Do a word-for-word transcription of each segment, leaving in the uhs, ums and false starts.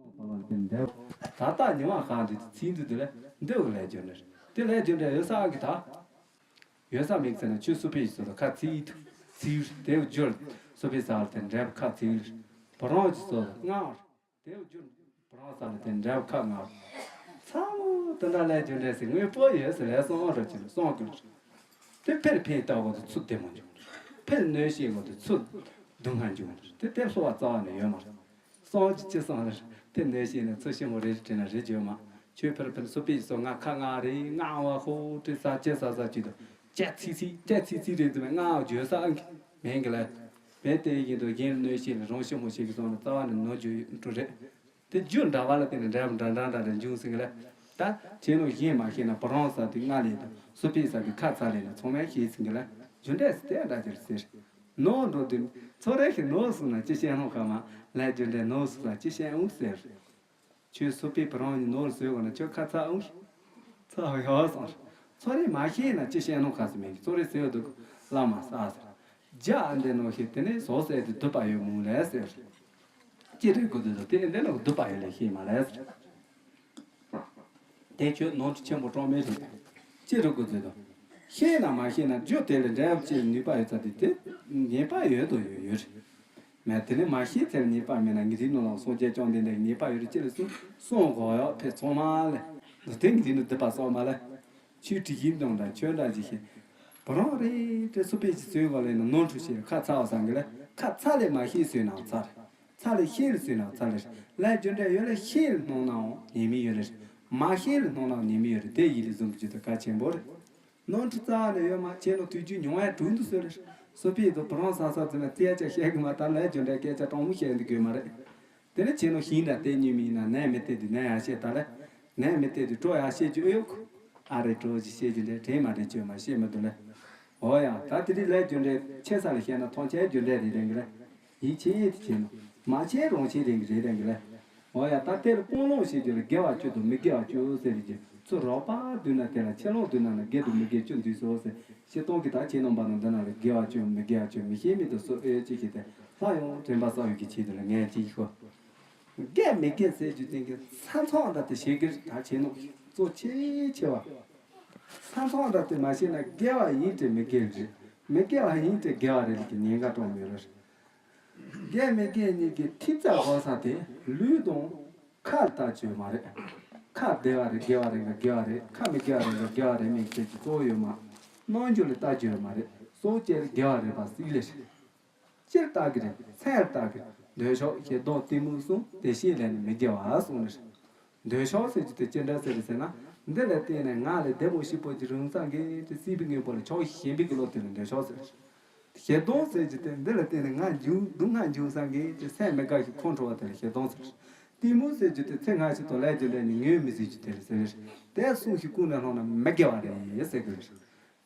ད་ལྟ་ཉི་མ་ཁ་འདི་ཚིག་འདི་འདི་ལས་འདི་གི་ལས་རྒྱུ་འབྲས་དེ་ལས་རྒྱུ་འབྲས་ཡོད་ས་གི་ད། ཡོད་ས་མེད་ཟེར་ན་ཁྱོད་སུ་པའི་སོ་ལ་ཁ་ཚིག་ཐུག་ཚིག་དེའུ་རྒྱུར་སུ་པའི་ས་ལ་དེ་འབྲས་ཁ་ཚིག་བུ་རང་གི་སོ་ལ་ལྔ་བར་དེའུ་རྒྱུར་བུ་རང་ས་ལ་དེ་འབྲས་ཁ་ལྔ་བར་ཚ་མོ་དེ་འདྲ་ལས་རྒྱུ་འབྲས་ཟེར་དངོས་པོ་ཡོད་ཟེར་ལས་སོང་ར་ཅི་སོང་གི་དེ་ཕེར་ཕེར་ལྟ་བ་དེ་ཚུར་བདེ་མོ་འཇུག་ཕེར་གནོད་བྱེད་བ་དེ་ཚུར་སྡུག་བསྔལ་འཇུག་དེ་དེ་སློབ་པ་རྩ་བ་ནས་ཡོད་མ་རེད། སོང་ཅི་ཅི་སོང་རེད། དེ་ནས་ཤེས་ནས་ཚུར་ཤི་མོ་རེ་དྲན་ན་རེ་བརྗོད་མ། ཆོས་ཕེར་ཕེར་སོ་པའི་སོ་ང་ཁ་ང་རེ་ང་བ་ཧོ་དེ་ས་ཅེ་ས་ས་ཅི་དོ་ཅེ་ཚི་ཚི་ཅེ་ཚི་ཚི་རེ་དུ་མེ་ང་བ་བརྗོད་ས་ཨང་གི་མེན་གི་ལ། མེ་དེ་ཡིན་དུ་གཞན་གནོད་བྱེད་ལ་རང་ཤི་མོ་ཞིག་གི་སོང་ན་རྩ་བ་ནས་ནོར་རྒྱུ་འགྲོ་རེད། དེ་རྒྱུ་འདྲ་བ་ལ་བརྟེན་ནས་འབྲས་བུ་འདྲ་འདྲ་འདྲ་རེ་འབྱུང་སྲིད་གི་ལ། ད་ཁྱེད་ནོ་གཞན་མ་ཤེས་ན་བུ་རང་ས་དེ་ང་ལས་དུ་སོ་པའི་ས་གི་ཁ་ཚ་ལས་ན་ཚང་མས་ཤེས་སྲིད་གི་ལ། རྒྱུ་འབྲས་སུ་དེ་འདྲ་ཅིར་ཟེར། ནོར་འགྲོ་དུས་ཚོ་རེ་ཞིག་ནོར་སོང་ན་ཅི་བཤད་སྣང་ཁ་མ་ལས་རྒྱུ་འབྲས་ནོར་སོང་ན་ཅི་བཤད་འོང་ཟེར། ཁྱོད་སོ་པའི་བུ་རང་ནོར་ཟོས་གོ་ན་ཁྱོད་ཁ་ཚ་འོང་། ཚ་ཡོད་སོང་། ཚོ་རེ་མ་ཤེས་ན་ཅི་བཤད་སྣང་ཁ་སུ་མེད་ཚོ་རེ་ཟོས་འདུག་བླ་མ་ས་ཟེར། རྒྱ་ཨ་འདི་ནོ་ཤེས་དེ་ནས་ཟོ་ཟེར་དུ་སྡུད་པ་ཡོད་མོ་ལས་ཟེར། ཅི་རེད་གོ་དུས་དེ་འདི་ནོ་སྡུད་པ་ཡོད་ལས་ཤེས་མ་ལས་ཟེར། དེ་ཁྱོད་ནོར་འཁྲུལ་ཆེན་པོ་གྲངས་མེད་རེད། ཅི་རུ་དགོས་ཚོད་དང་། ཤེས་ན་མ་ཤེས་ན་རྒྱུ་དེ་ལས་འབྲས་བུ་ཅི་ནུས་པ་ཡོད་ཚད་དེ་དེ་ཉེས་པ་ཡོད་དོ་ཡོད་ཡོད་རེད། མེད་དེ་ནི་མ་ཤེས་ཚེ་ལ་ཉེས་པ་མེད་ན་ངེས་འཛིན་ནོར་ལ་སོང་རྒྱལ་སྐྱོང་དེ་འདྲའི་ཉེས་པ་ཡོད་རེད་ཅི་ལས་གསུངས་གསུངས་གོ་ཡོད་ཕེ་ཚང་མ་ལས། འདི་དེ་ངེས་འཛིན་ནི་སྡུད་པ་སོགས་མ་ལས། ཆོས་དྲི་ཞིམ་དང་འདྲ་ཆོས་འདྲ་ཞིག་ཤེས། བུ་རང་རེད་དེ་སུ་པའི་ཅི་ཚོད་གོ་ལས་ན་ནོར་འཁྲུལ་ཤེས་ཁ་ཚ་བ་སང་གི་ལས་ཁ་ཚ་ལས་མ་ཤེས་ཟོས་ན་ཚར། ཚ་ལས་ཤེས་ལ་ཟོས་ན་ཚ་ལས་ལས་རྒྱུ་འབྲས་ཡོད་ལས་ཤེས་ལ་སྣང་ནའང་ཉེས་དམིགས་ཡོད་ལས། མ་ཤེས་ལ་སྣང་ནའང་ཉེས་དམིགས་ཡོད་རེད་དེ་ཡིད་ལ་བཟུང་གི་རྒྱུ་དེ་གལ་ཆེན་པོ་རེད། ནོར་འཁྲུལ་རྩ་བ་ནས་ཡོད་མ་ཁྱེད་ནོ་དུས་རྒྱུན་མྱོང་ཡ་དྲུག་འདུག་ཟེར་རེད། སོ་པའི་དུ་བུ་རང་ས་ས་ཚུན་ལ་རྩིས་ཡ་ཆ་བཤད་གི་མ་ད་ལས་རྒྱུ་འབྲས་སྐད་ཆ་དྲང་མོ་བཤད་འདི་དགོས་མ་རེད། དེ་ནི་ཁྱེད་ནོ་ཤིང་འདྲ་བལྟས་ཉུལ་མི་ཡིན་ན་ནས་མི་བལྟས་དུས་ནས་ཡ་བཤད་ད་ལས། ནས་མི་བལྟས་དུས་སྤྲོ་ཡ་བཤད་རྒྱུ་ཨེ་ཡོད་གོ་ཨ་རེ་སྤྲོ་ཞིག་བཤད་རྒྱུ་འདྲ་དྲན་མ་དྲན་བཅོས་མ་བཤད་མི་འདུག་ལས། འོ་ཡ་ད་དེ་རིང་ལས་རྒྱུ་འབྲས་ཆེ་ས་ལ་བཤད་ན་ཐང་ཆེན་རྒྱུ་འབྲས་རེད་རེད་གི་ལས། ཡིད་ཆེས་ཡིད་དུ་བྱེད་ནོ། མ་བྱས་རང་བྱས་རེད་གི་རེད་རེད་གི་ལས། འོ་ཡ་ད་དེ་ལ་སྤོང་ལོང་བྱེད་རྒྱུ་ལ་དགེ་བ་བཅུ་དང་མི་དགེ་བ་བཅུ་ཟེར་རེད་ཀྱི་ཚུར་རོགས་པ་བསྡུས་ན་དེ་ལ་ཆེ་ལོང་བསྡུས་ན་ན་དགེ་དང་མི་དགེ་བཅུ་འདུས་སོ་ཟེར། ཤེས་སྟོང་གི་ད་ཁྱེད་རྣམ་པ་ནང་འདི་ན་ལ་དགེ་བ་བཅུ་མི་དགེ་བ་བཅུ་མི་ཤེས་མི་དུ་སོ་ཨེ་ཅི་ཞིག་དེ་ལྷ་ཡང་དྲན་པ་ས་ཡོད་ཀྱི་ཆེད་དུ་ལ་ངས་ཅི་ཞིག་གོ། དགེ་མི་དགེ་ཟེར་རྒྱུ་དེ་གི་ས་མཚམས་འདྲ་དེ་ཤེས་ཀྱི་རེད་ད་བྱས་ནོ། གཙོ་ཆེ་ཆེ་བ། ས་མཚམས་འདྲ་དེ་མ་ཤེས་ན་དགེ་བ་ཡིན་ཏེ་མི་དགེ་རེད། མི་དགེ་བ་ཡིན་ཏེ་དགེ་བ་རེད་ལ་གི་ཉེན་ཁ་གྲོང་མེད་རེད། དགེ་མི་དགེ་གཉིས་ཀྱི་ཐིག་རྩ་གོ་ས་དེ་ལུས་དང་ཁ་ལྟ་བཅོས་མ་རེད། ཁ་བདེ་བ་རེད་དགེ་བ་རེད་འགའ་དགེ་བ་རེད་ཁ་མི་དགེ་བ་རེད་འགའ་དགེ་བ་རེད་མིན་ཁྱེད་ཀྱི་གཙོ་བོ་ཡོད་མ། རྣམ་འགྱུར་ལ་ལྟ་བཅོས་མ་རེད་སོ་སྐྱེ་དགེ་བ་རེད་པ་སྲིད་ལས་རེད། སྤྱིར་བཏགས་ཀྱི་རེད། མཚན་བཏགས་ཀྱི་རེད། འདོད་ཆགས་ཞེ་སྡང་གཏི་མུག་གསུམ་དེ་ཤེས་ལས་ནི་མི་དགེ་བ་གསུངས་ནི་རེད། འདོད་ཆགས་ཟེར་རྒྱུ་དེ་ཅི་འདྲ་ཟེར་ཟེར་ན། འདི་ལ་བརྟེན་ནས་ང་ལས་བདེ་མོ་སྐྱིད་པོ་ཅིག་རུང་ཙང་གི་དེ་སྲིད་པའི་དངོས་པོ་ལ་ཆགས་ཞེན་པའི་གི་བློ་དེ་ལ་འདོད་ཆགས་ཟེར། ཞེ་སྡང་ཟེར་རྒྱུ་དེ་འདི་ལ་བརྟེན་ནས་ང་འབྱུང་སྡུག་བསྔལ་འབྱུང་ཙང་གི་དེ་སེམས་མི་དགའ་ཞིག་ཁོང་ཁྲོ་བ་དེ་ལ་ཞེ་སྡང་ཟེར། གཏི་མུག་ཟེར་རྒྱུ་དེ་ཚེ་སྔ་ཕྱི་དང་ལས་རྒྱུ་ལས་ནི་ངོས་མི་ཟིན་རྒྱུ་དེ་ལ་ཟེར། དེ་གསུམ་ཞིག་ཀུན་ནས་བསླངས་ན་མི་དགེ་བ་རེད་ཟེར་གི་རེད།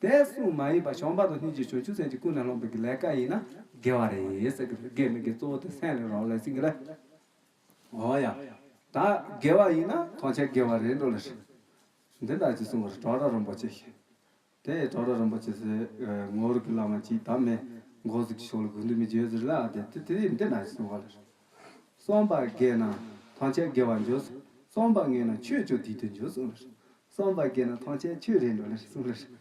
དེ་གསུམ་མ་ཡིན་པ་བྱམས་པ་དང་སྙིང་རྗེ་བྱང་ཆུབ་སེམས་ཀྱི་ཀུན་ནས་བསླངས་པའི་གི་ལས་ཀ་ཡིན་ན་དགེ་བ་རེད་ཟེར་གི་རེད། དགེ་མི་དགེ་གཙོ་བོ་དེ་སེམས་ལས་རང་ལས་ཟིན་གི་ལ། འོ་ཡ། ད་དགེ་བ་ཡིན་ན་ཐམས་ཅད་དགེ་བ་རེད་འགྲོ་ལ་ཞིག་འདི་ལྟར་ཅིག་གསུངས་པ་རེད་གྲོགས་ར་རིན་པོ་ཆེ་ཞིག་དེ་གྲོགས་ར་རིན་པོ་ཆེ་ཟེར་ངོ་རིག་གི་བླ་མ་གཅིག་ད་མེད་འགོ་ཟིག་ཤོག་ལ་དགོས་འདུག་མི་བརྗོད་ཟེར་ལ་དེ་དེ་དེ་འདི་ན་ཞིག་གསུངས་པ་རེད། བསམ་པ་དགེ་ན་ཐམས་ཅད་དགེ་བར་འགྱུར། བསམ་པ་ངན་ན་ཆོས་ཀྱང་དེ་དུ་འགྱུར་གསུངས་པ་རེད། བསམ་པ་དགེ་ན་ཐམས་ཅད་ཆོས་རེད་འགྲོ་ལ་ཞིག་གསུངས་པ་རེད།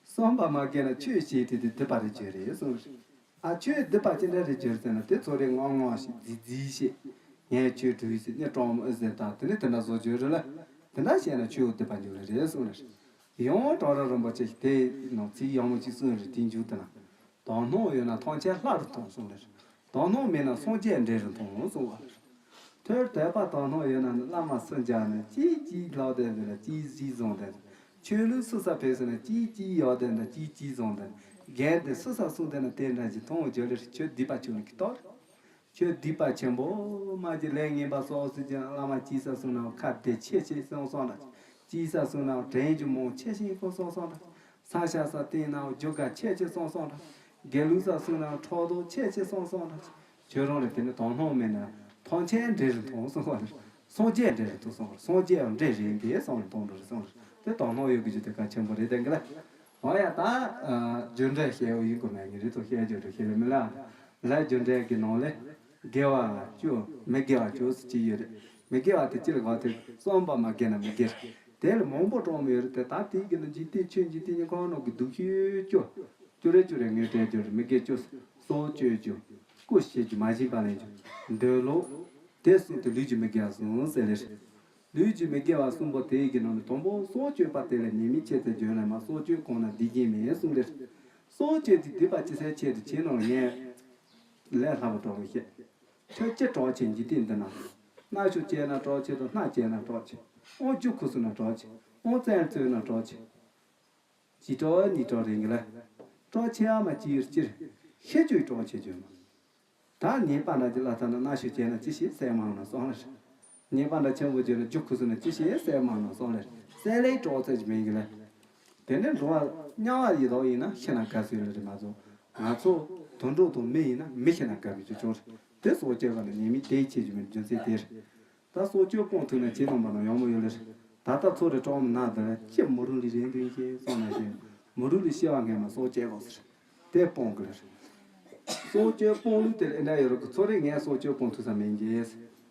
བསམ་པ་མ་དགེ་ན་ཆོས་བྱེད་དེ་དེ་སྡིག་པ་རེ་བརྗོད་རེད་གསུངས་རེད། ཨ་ཆོས་སྡིག་པ་ཅི་འདྲ་རེ་བརྗོད་ཟེར་ན་དེ་ཚོ་རེ་ངོ་ངོ་ཞིག་རྫི་རྫི་ཞིག་ངས་ཆོས་སྒྲུབ་ཟེར་ནི་སྤྲང་མོ་ཨེ་ཟེར་དང་དེ་ནི་དེ་འདྲ་བཟོ་བརྗོད་རེད་ལ། དེ་འདྲ་བཤད་ན་ཆོས་སྡིག་པ་འགྱུར་ལེ་རེད་གསུངས་རེད། ཡང་གྲོགས་ར་རིན་པོ་ཆེ་ཞིག་དེ་ནང་ཚིག་ཡག་མོ་ཅིག་གསུངས་རེད་དེ་མཇུག་དེ་ན། དག་སྣང་ཡོད་ན་ཐམས་ཅད་ལྷ་རུ་མཐོང་གསུངས་རེད། དག་སྣང་མེད་ན་སངས་རྒྱས་འདྲེ་རུ་མཐོང་གསུངས་པ་རེད། ཐོས་དད་པ་དག་སྣང་ཡོད་ན་ནི་བླ་མ་སུ་མཇལ་ནས་ཅིག་ཅིག་ལབ་བསྡད་ཟེར་ལ་ཅིག་ཅིག་བཟུང་བསྡད་ཟེར། ཆོས་ལུགས་སུ་ས་ཕེབས་ཟེར་ན་ཅིག་ཅིག་ཡོད་བསྡད་ན་ཅིག་ཅིག་བཟུང་བསྡད་ན་རྒན་དེ་སུ་ས་གསུངས་བསྡད་ན་དེ་འདྲ་ཞིག་མཐོང་བ་བརྗོད་ལེ་ཆོས་སྡིག་པ་ཆུང་ནི་གི་ལྟོ་རེད། ཆོས་སྡིག་པ་ཆེན་པོ་མ་གྱི་ལས་ངན་པ་སོགས་སུ་ཀྱང་བླ་མ་ཅི་ས་གསུངས་ན་ཁ་བདེ་ཆེ་ཆེ་གསུངས་སོང་ན་ཅི་ས་གསུངས་ན་དྲན་རྒྱུ་མང་ཆེ་ཞིག་གསུངས་སོང་ན། ས་ཤ་ས་སྟེང་ན་རྒྱུ་ག་ཆེ་ཆེ་སོང་སོང་ར། དགེ་ལུགས་ས་སུ་ན་ཁྲག་རྡོག་ཆེ་ཆེ་སོང་སོང་ར། ཁྱོད་རང་ལ་དེ་ནི་དག་སྣང་མེད་ན་ཐམས་ཅད་འདྲེ་རུ་མཐོང་སོང་བ་རེད། སངས་རྒྱས་འདྲེ་རུ་མཐོང་སོང་བ་རེད། སངས་རྒྱས་ཡང་འདྲེ་རེད་འདི་སོང་རུ་མཐོང་འགྲོ་རེད་སོང་རེད། དེ་དག་སྣང་ཡོད་དགུ་རྒྱུ་དེ་གལ་ཆེན་པོ་རེད་དེ་འདི་ལ། འོ་ཡ་ད། རྒྱུ་འབྲས་བཤད་ཡོད་ཡིན་དགོས་མེད་ངེས་རེད་དོ་བཤད་རྒྱུ་རེད་བཤད་ལེ་མི་ལ། ལ་རྒྱུ་འབྲས་ཀྱི་ནང་ལས། དགེ་བ་བཅུ་མི་དགེ་བ་བཅུ་ཟེར་གྱི་ཡོད་རེད། མི་དགེ་བ་དེ་ཅི་ལ་གོ་དེ་བསམ་པ་མ་དགེ་ན་མི་དགེ་རེད། དེ་ལ་མང་པོ་སྤྲོ་མི་ཡོད་རེད་དེ། ད་དེའི་གི་ནི་འཇིག་རྟེན་ཆོས་འཇིག་རྟེན་གཉིས་ཁོང་ནང་གི་སྡུག་ཤོས་བཅུ། བཅུ་རེ་བཅུ་རེ་ངས་སྤྲད་རྒྱུ་རེད། མི་དགེ་བཅུ། སྲོག་གཅོད་རྒྱུ། རྐུ་བྱེད་རྒྱུ། མ་བྱིན་པ་ལེན་རྒྱུ། འདོད་ལོག་དེ་གསུམ་དེ་ལུས་ཀྱི་མི་དགེ་བ་གསུམ་ཟེར་ལེ་རེད། ལུས་ཀྱི་མི་དགེ་བ་གསུམ་པོ་དེའི་གི་ནང་ནས་དང་པོ་སྲོག་གཅོད་པ་དེ་ལ་ཉེས་དམིགས་ཕྱེ་ཚེ་རྒྱུ་ན་མ། སྲོག་གཅོད་གང་ན་སྡིག་རྒྱུན་མེད་གསུངས་ཏེ། སྲོག་གཅོད་དེ་སྡིག་པ་ཅི་ཟེར་ཆེད་དུ་བྱས་ནོ་ངས་ལས་སླ་པོ་དྲང་བའི་བཤད། ཁྱོད་ཅི་གྲོགས་ཆེ་འཇིག་རྟེན་འདི་ན། སྣ་ཤོག་བཅད་ན་གྲོགས་ཆེ་དང་སྣ་བཅད་ན་གྲོགས་ཆེ། ཨོང་རྒྱུ་ཁུ་སུ་ན་གྲོགས་ཆེ། ཨོང་བཙན་བཙོས་ན་གྲོགས་ཆེ། གཅིག་གྲོགས་གཉིས་གྲོགས་རེད་གི་ལ། གྲོགས་ཆེ་ཨ་མ་གཅིག་ཡོད་སྤྱིར། ཤེས་རྒྱུའི་གྲོགས་ཆེ་བརྗོད་མ། ད་ཉེས་པ་འདྲ་གྱི་ལ་ཐ་ན་སྣ་ཤོག་བཅད་ན་ཅི་ཞིག་གསལ་མང་ན་སོང་ལ། ཉེས་པ་འདྲ་ཆེན་པོ་བརྗོད་ན་རྒྱུ་ཁུ་སུ་ན་ཅི་ཞིག་གསལ་མང་ན་སོང་ལ། གསལ་ལེའི་གྲོགས་ཚད་ཀྱི་མིང་གི་ལ། དེ་ནས་འགྲོ་བ་དམྱལ་བ་ཡི་དྭགས་ཡིན་ན་ཤི་ན་དགའ་སྲིད་ལ་རེད་མ་གཏོགས། ང་ཚོ་དུད་འགྲོ་དང་མི་ཡིན་ན་མི་ཤི་ན་དགའ་བའི་རྒྱུ་ཅུང་རེད། དེ་སྲོག་གཅོད་པ་ལ་ཉེས་དམིགས་དེའི་ཆེད་ཀྱི་མིན་རྒྱུ་མཚན་དེ་རེད། ད་སྲོག་གཅོད་སྤོང་ཐུབ་ན་ཇེ་དང་བ་ན་ཡོང་མོ་ཡོད་ལེ་རེད། ད་ལྟ་ཚོ་རེ་གྲོགས་མི་ན་དེ་ལ་ཅི་མུ་རུ་ལི་རེད་འདུག་ཞེས་སོང་ན་ཞེས་མུ་རུ་ལི་ཤི་བ་ངས་མ་སྲོག་གཅོད་དགོས་ཟེར། དེ་སྤོང་དགོས་ལེ་རེད། སྲོག་གཅོད་སྤོང་ལུགས་དེ་ལ་ཨེ་འདྲ་ཡོད་རེད་གི། ཚོ་རེ་ངས་སྲོག་གཅོད་སྤོང་ཐུབ་ས་མེད་ཀྱི།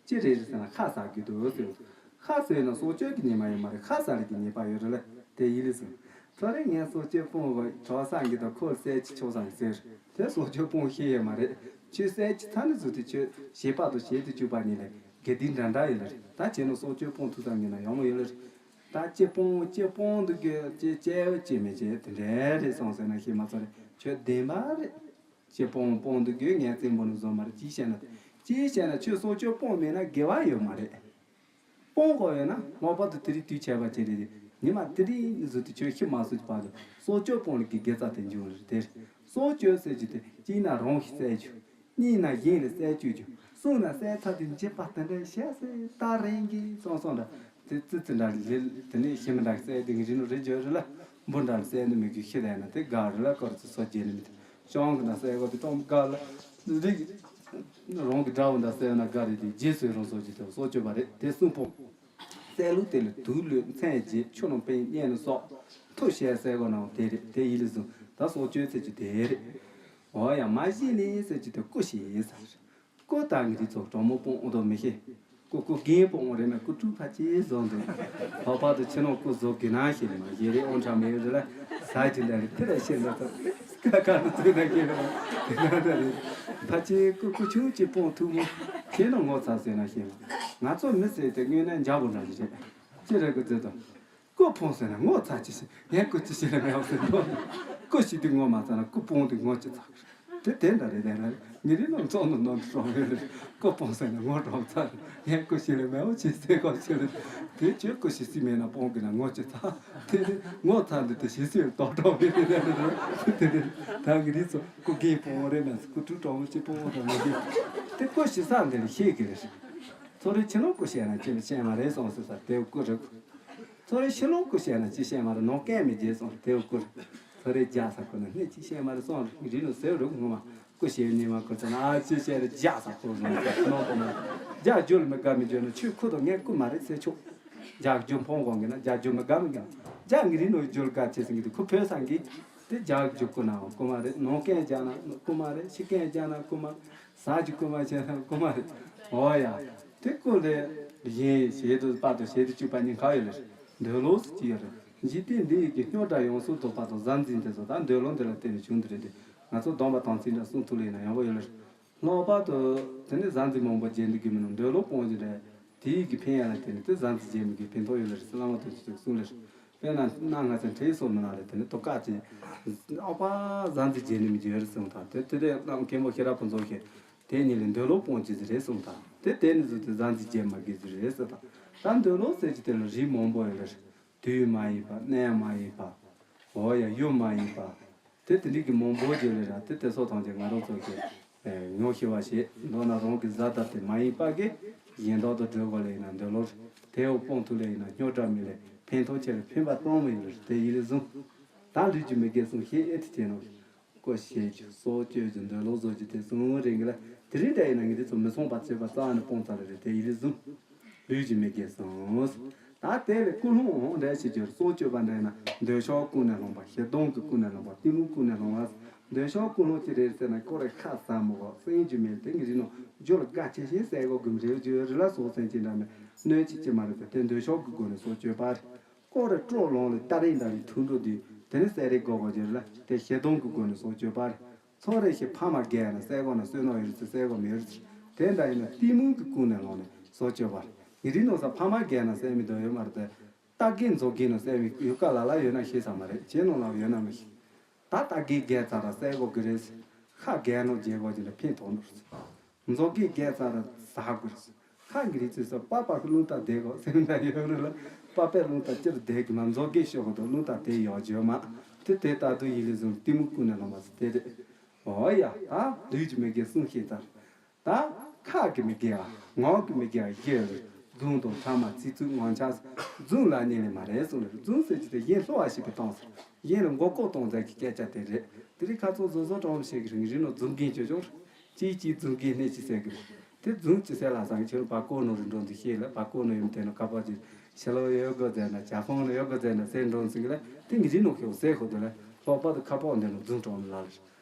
ཅི་རེད་རེད་ཟེར་ན་ཁ་ཟ་གི་འདུག་ཟེར། ཁ་ཟས་ན་སྲོག་གཅོད་ཀྱི་ཉེས་པ་ཡོད་མ་རེད། ཁ་ཟ་ལ་གི་ཉེས་པ་ཡོད་རེད་ལ། དེ་ཡིན་ལེ་ཟེར། ཚོ་རེ་ངས་སྲོག་གཅོད་སྤོང་བ་གྲོགས་སངས་ཀྱི་དང་ཁོ་གསད་ཅི་ཆོག་སངས་ཟེར། དེ་སྲོག་གཅོད་སྤོང་ཤེས་ཡོད་མ་རེད། ཁྱོད་གསད་ཅི་ཚ་ནི་ཟུག་དེ་ཁྱོད་བྱེད་པ་དང་བྱེད་དུ་བཅུག་པ་གཉིས་ལས་དགེ་སྡིག་འདྲ་འདྲ་ཡོད་ལ་རེད། ད་བྱས་ན་སྲོག་གཅོད་སྤོང་ཐུབ་ཙམ་ཡིན་ན་ཡོང་མ་ཡོད་ལ་རེད། ད་ཅི་སྤོང་ཅི་སྤོང་འདུག་གི་ཅི་བྱས་ཅི་མི་བྱས་དེ་འདྲ་རེད་སོང་ཟེར་ན་ཤེས་མ་ཚོ་རེད། ཁྱོད་བདེན་པ་རེད། ཅི་སྤོང་སྤོང་འདུག་གི་ངས་བཙན་པོ་ནི་བཟོ་མ་རེད། ཅི་བྱས་ན་ཅི་བྱས་ན་ཁྱོད་སྲོག་གཅོད་སྤོང་མེད་ན་དགེ་བ་ཡོད་མ་རེད། སྤོང་དགོས་ཡོད་ན་ལྷག་པར་དུ་དེ་རིང་དུས་བྱས་པ་བྱས་རེད། ཉི་མ་དེ་རིང་ནི་ཟུར་དུ་ཁྱོད་ཤི་མ་སོང་གི་བར་དུ་སྲོག་གཅོད་སྤོང་ལ་གི་དགེ་རྩ་དེ་འབྱུང་རེད་དེ། སྲོག་གཅོད་ཟེར་རྒྱུ་དེ་གཅིག་ན་རང་གི་བསད་རྒྱུ། གཉིས་ན་གཞན་ལ་བསད་གཅོད་རྒྱུ། གསུམ་ན་བསད་ཚར་དུས་འཇིགས་པ་དེ་འདྲ་བྱས་སེ་ད་རེད་གི་སོང་སོང་འདྲ། དེ་ཙི་ཙི་འདྲ་ལ་དེ་ནས་ཤི་མི་འདྲ་བསད་དེ་གི་རི་ནུ་རི་འཇོ་རི་ལ་འབུ་འདྲ་ལ་བསད་ནི་མི་གི་ཤི་ལ་ཡ་ན་དེ་དགའ་རི་ལ་སྐོར་ཙི་སོ་རྒྱས་ནི་མི་དེ་ཤོང་གི་ན་བསད་གོ་དེ་ཀྲོང་དགའ་ལ་རི་རང་གི་དགྲ་བོ་འདྲ་བསད་ན་དགའ་རི་དེ་རྗེས་སུ་རང་སོ་ཅི་དེ་སོ་ཅོ་བ་རེད། དེ་གསུམ་པོ་བསད་ལུགས་དེ་ལ་དུག་ལོས་མཚན་བརྗེ་ཆུ་ནང་པེ་གཉན་ནི་སོགས་མཐུ་བཤད་བསད་གོ་ནའང་དེ་རེད། དེ་ཡིན་ལ་བཟུང་ད་སྲོག་གཅོད་ཚེ་ཅི་དེ་རེད། འོ་ཡ་མ་གཞི་ནས་ཟེར་གྱི་དེ་རྐུ་ཞིག་ཡིན་ས་རེད། རྐུ་དང་གི་དེ་ཚོ་གྲོགས་མོ་སྤོང་འོང་དོ་མི་ཤེས། རྐུ་རྐུ་རྒན་སྤོང་འོང་རེད་ན་རྐུ་དྲུག་ཕ་ཆེ་བཟོ་འདུག་ལྷག་པར་དུ་ཕྱི་ནང་རྐུ་བཟོ་གི་ན་ཤེས་ནི་མ་ཞེ་རེ་ཨོང་ཁྲ་མེད་རེ་ལ་ཟ་གྱི་འདྲ་རེད། དེ་ལ་ཤེས་འདྲ་ཚོ་ཀ་ཀ་ནི་ཚོད་ན་ཤེས་རེ་དེ་ན་འདྲ་རེད། ཕ་ཆེ་རྐུ་རྐུ་ཆུང་ཅིག་སྤོང་ཐུབ་མོ་ཁྱེད་ནང་ངོ་ཚ་ཟེར་ན་ཤེས་ན་ང་ཚོ་མི་ཟེར་དེ་དངོས་གནས་འཇའ་པོ་འདྲ་ཞིག་རེད། ཅི་རེད་རྐུ་རྩེད་དང་། རྐུ་སྤོང་ཟེར་ན་ངོ་ཚ་ཅི་ཞིག་ངས་རྐུ་ཅི་ཞིག་ལ་མེད་ཟེར་ནོ། རྐུ་ཞིག་དེ་ངོ་མ་ཚ་ན་རྐུ་སྤོང་དེ་ངོ་ཅི་ཚ་གི་རེད། དེ་དེ་འདྲ་རེད་ལས་ལ་ངེད་རིགས་ནང་ཚོགས་ནང་ནང་དུ་གྲོངས་ཡོད་རེད། རྐུ་སྤོང་ཟེར་ན་ངོ་གྲོངས་ཚ་རེད། ངས་རྐུ་ཞིག་ལ་མེད་ཅི་ཟེར་གོ་ཞིག་རེད། དེ་ཁྱོད་རྐུ་ཞིག་སྲིད་མེད་ན་སྤོང་གི་ན་ངོ་ཅི་ཚ། དེ་རེད་ངོ་ཚ་འདི་དེ་ཞིག་སྲིད་ལ་ཏོག་གྲོངས་ཡོད་རེད་ལས་རེད། དེ་རེད་ད་ངེད་རིགས་ཚོ་རྐུ་རྒན་སྤོང་རེད་མ་ཟེར་རྐུ་དྲུག་གྲོངས་ཅི་སྤོང་འོང་དང་མི་རེད། དེ་རྐུ་ཞིག་ས་འདི་ལ་ཤེས་གི་རེད། ཚོ་རེ་ཕྱི་ནང་རྐུ་བཤད་ན་ཅི་ལ་ཤེས་མ་རེད་སོང་ཟེར་ས་དེ་རྐུ་རེད། ཚོ་རེ་ཕྱི་ལོགས་སྐུ་བཤད་ན་ཅི་བཤད་མ་རེད། ནང་སྐད་མི་བརྗེད་སོང་དེ་སྐུ་རེད། ཚོ་རེ་རྒྱག་ས་ཁོ་ན་སྣེ་ཅི་བཤད་མ་རེད་སོང་རེད། རི་ལུ་ཟེར་རུག་ངོ་མ་སྐུ་བཤད་ཉི་མ་ཁོ་ཚོ་ན་ཨ་ཅི་བཤད་རེད་རྒྱག་ས་ཁོ་ནང་ནང་པོ་མ་རྒྱག་རྒྱུ་ལ་མི་དགའ་མི་བརྗོད་ན་ཁྱོད་ཁུ་དང་ངས་སྐུ་མ་རེད་ཟེར་ཆོག་རྒྱག་རྒྱུ་འཕོང་གོང་གི་ན་རྒྱག་རྒྱུ་མི་དགའ་མི་དགའ་རྒྱག་གི་རི་ནོ་རྒྱུ་ལ་དགའ་ཆེ་སེང་གི་དུ་ཁུ་ཕོད་སང་གི་དེ་རྒྱག་རྒྱུ་སྐུ་ན་སྐུ་མ་རེད། ནང་སྐད་རྒྱག་ན་སྐུ་མ་རེད། ཕྱི་སྐད་རྒྱག་ན་སྐུ་མ་རེད། ཟ་རྒྱུ་རྐུ་མ་བྱས་ན་རྐུ་མ་རེད། འོ་ཡ། དེ་ཀུན་ལས་གཞན་ཞེ་དུ་དཔག་ཏུ་ཞེ་དུ་གཅིག་པ་གཉིས་ཁ་ཡོད་ལེ། འདོད་ལོག་སུ་ཅི་ཡོད་རེད། འཇིག་རྟེན་འདི་ཡི་གི་རྙོག་དྲ་ཡོངས་སུ་རྫོགས་པ་དང་གཟའ་འཛིན་དེ་ཚོ་ད་འདོད་ལོག་འདི་ལ་བརྟེན་ནས་བྱུང་འདི་རེད་དེ། ང་ཚོ་སྡོམ་པ་དམ་ཚིག་འདྲ་སྲུང་ཐུབ་ལེ་ཡིན་ན་ཡག་པོ་ཡོད་ལེ། ལྷག་པར་དུ་དེ་ནི་གཟའ་འཛིན་མང་པོ་བརྗེད་འདི་གི་མི་ནང་འདོད་ལོག་སྤོང་རྒྱུ་རེད། དེ་ཡི་གི་ཕན་ཡ་ལ་བརྟེན་ནས་དེ་གཟའ་འཛིན་རྗེས་མི་གི་ཕན་ཐོགས་ཡོད་ལེ་རེད་ཟེར་བླ་མ་དུ་ཅི་ཅིག་གསུངས་ལེ་རེད། དཔེར་ན་གནའ་སྔ་ཚན་ཁྲིད་སོགས་མི་ནང་ལས་དེ་ནི་དོ་ཀ་ཅི། ཨོ་པ་གཟའ་འཛིན་རྗེས་ནི་མི་འགྱུར་གསུངས་དང་དེ་དེ་དེ་བླ་མ་མཁན་པོ་ཤེས་རབ་ཕུན་ཚོགས་ཤེས། དེ་ཉིད་ལས་འདོད་ལོག་སྤོང་ཅི་ཟེར་རེད་གསུངས་དང་དེ་དེ་ནི་བཟོ་དེ་གཟའ་འཛིན་རྗེས་མ་དགེ་ཟེར་རེད་ཟེར་དང་། ད་འདོད་ལོག་ཟེར་གྱི་དེ་ལ་རིགས་མང་པོ་ཡོད་ལེ་རེད། དུས་མ་ཡིན་པ་གནས་མ་ཡིན་པ། འོ་ཡ་ཡུལ་མ་ཡིན་པ། དེ་དེ་འདྲའི་གི་མང་པོ་ཅིག་ལ་ར་དེ་དེ་སོགས་ཐམས་ཅད་ང་རང་ཚོ་གི་ཨེ་ཉོ་ཤེས་པ་ཞིག་མདོར་ན་རང་གི་བཟའ་ཟླ་དེ་མ་ཡིན་པ་གི་གཞན་དག་ཏུ་སྒྲུབ་དགོས་ལེ་ཡིན་ན་འདོད་ལོག་རེད། དེ་འོ་སྤོང་ཐུབ་ལེ་ཡིན་ན་རྙོག་དྲ་མེད་ལེ་ཕན་ཐོགས་ཆེ་ལེ་ཕན་པ་གཏོང་མི་ཡོད་ལེ་དེ་ཡིན་ལེ་བཟུང་། ད་ལུས་ཀྱི་མི་དགེ་གསུམ་ཤེས་ཨེ་ཐི་ཅན་ནོ། རྐུ་བྱེད་རྒྱུ་སྲོག་གཅོད་རྒྱུ་འདོད་ལོག་བཟོ་རྒྱུ་དེ་གསུམ་རེད་གི་ལ་དེ་རིང་འདྲ་ཡིན་ན་ངས་དེ་ཚོ་མི་ཚངས་པ་བྱེད་པ་རྩ་བ་ནས་སྤོང་ཚར་ལེ་རེད་དེ་ཡིན་ལེ་བཟུང་། ལུས་ཀྱི་མི་དགེ་གསུམ། ད་དེ་ལས་ཀུན་སློང་འོང་འདྲ་ཞིག་གྱུར་སྲོག་གཅོད་པ་འདྲ་ཡིན་ན་འདོད་ཆགས་ཀུན་ནས་སློང་བ་ཞེ་སྡང་གི་ཀུན་ནས་སློང་བ་གཏི་མུག་ཀུན་ནས་སློང་བ། འདོད་ཆགས་ཀུན་སློང་ཅི་རེད་ཟེར་ན་ཁོ་རེ་ཁ་ཟ་མོ་གོ་སེམས་རྒྱུ་མེད་དེ་ངས་རིག་ནོ་རྒྱུ་ལ་དགའ་ཆེ་ཤེས་ཟས་གོ་གུམ་རེ་རྒྱུ་རི་ལ་སོགས་སེམས་ཅི་འདྲ་མེད་གནོད་ཅི་ཅི་མ་རེད་དེ་དེ་འདོད་ཆགས་ཀྱི་སྒོ་ནས་སོགས་བཅོས་པ་རེད། ཁོ་རེ་སྤྲོ་ལོང་ལ་སྟ་རེ་འདྲ་རེ་ཐུག་འགྲོ་དུས་དེ་ནས་ཟས་རེ་གོ་གོ་རྒྱུ་རི་ལ་དེ་ཞེ་སྡང་གི་སྒོ་ནས་སོགས་བཅོས་པ་རེད། ཚོ་རེ་ཞིག་ཕ་མ་རྒས་ན་སེ་གོ་ན་བསོད་ནམས་ཡོད་རེད་ཟེར་སེ་གོ་མེད་རེད་ཟེར་དེ་འདྲ་ཡིན་ན་གཏི་མུག་གི་ཀུན་ནས་ལོང་ནས་སོགས་བཅོས་པ་རེད། ངས་རིག་ནོ་ས་ཕ་མ་རྒས་ན་སེ་མི་འདོད་ཡོད་མ་རེད་དེ། རྟ་རྒན་མཛོ་རྒན་ནང་གསལ་བའི་ཡུལ་ཀ་ལ་ལ་ཡོད་ན་ཤེས་ས་མ་རེད་ཁྱེད་ནང་ལ་ཡོད་ན་མི་ཤེས། ད་རྟ་རྒན་རྒས་ཚར་ར་གསལ་གོ་གི་རེད། ཤ་རྒན་ནང་རྒྱས་གོ་གི་ལ་ཕན་ཐོགས་འགྲོ་རེད། མཛོ་རྒན་རྒས་ཚར་ར་ཟ་དགོས་རེད། ཤ་གི་རིགས་ཚོས་ས་པགས་པ་གི་རླུང་རྟ་བསྡད་གོ་སེམས་ན་ཡོད་རེད་ལ་པགས་པའི་རླུང་རྟ་སྤྱིར་བསྡད་གི་མ་མཛོ་རྒན་ཤོག་གི་དང་རླུང་རྟ་དེ་ཡོག་བརྗོད་མ། དེ་དེ་ལྟ་དུས་ཡིན་ལས་བཟུང་གཏི་མུག་ཀུན་ནས་ལོང་བ་ཟེར་དེ་རེད། འོ་ཡ་ད་ལུས་ཀྱི་མི་རྒས་གསུང་ཤེས་ཚར། ད་ཁ་གི་མི་དགེ་བ། ངག་གི་མི་དགེ་བ་བཞི་ཡོད་རེད། རྫུན་དང་ཕྲ་མ་ཚིག་རྩུབ་ངག་འཁྱལ། རྫུན་ལ་ཉེས་ལས་མ་རེད་གསུངས་རེད། རྫུན་ཟེར་གྱི་དེ་གཞན་བསླུ་བ་ཞིག་པའི་སྟངས་སུ་གཞན་ལ་མགོ་སྐོར་གཏོང་མཛད་ཀྱི་སྐད་ཆ་དེ་རེད། དེ་རིང་ཁ་ཚོགས་བཟོ་བཟོ་གྲོང་བཤད་ཀྱི་རིང་རིང་ནོ་རྫུན་རྒན་ཅོ་ཅོ་རེད། གཅིག་གཅིག་རྫུན་རྒན་སྣེ་གཅིག་ཟེར་གི་རེད། དེ་རྫུན་ཅི་ཟེར་ལ་བཟང་ཁྱོད་པ་ཀོ་ནོ་རིན་འགྲོ་འདི་ཤེས་ལ་པ་ཀོ་ནོ་ཡོམ་དེ་ནོ་ཁ་པར་གྱི་ཤི་ལོ་ཡོད་དགོས་ཟེར་ན་ཇ་ཕོང་ནོ་ཡོད་དགོས་ཟེར་ན་ཟེར་འགྲོ་ཟིན་གི་ལ་དེ་ངི་རིང་ནོ་ཁྱོད་ཟེར་ཁོ་དེ་ལ་ལྷག་པར་དུ་ཁ་པར་འདི་ནོ་རྫུན་གྲོང་ནོ་ལ་རེད།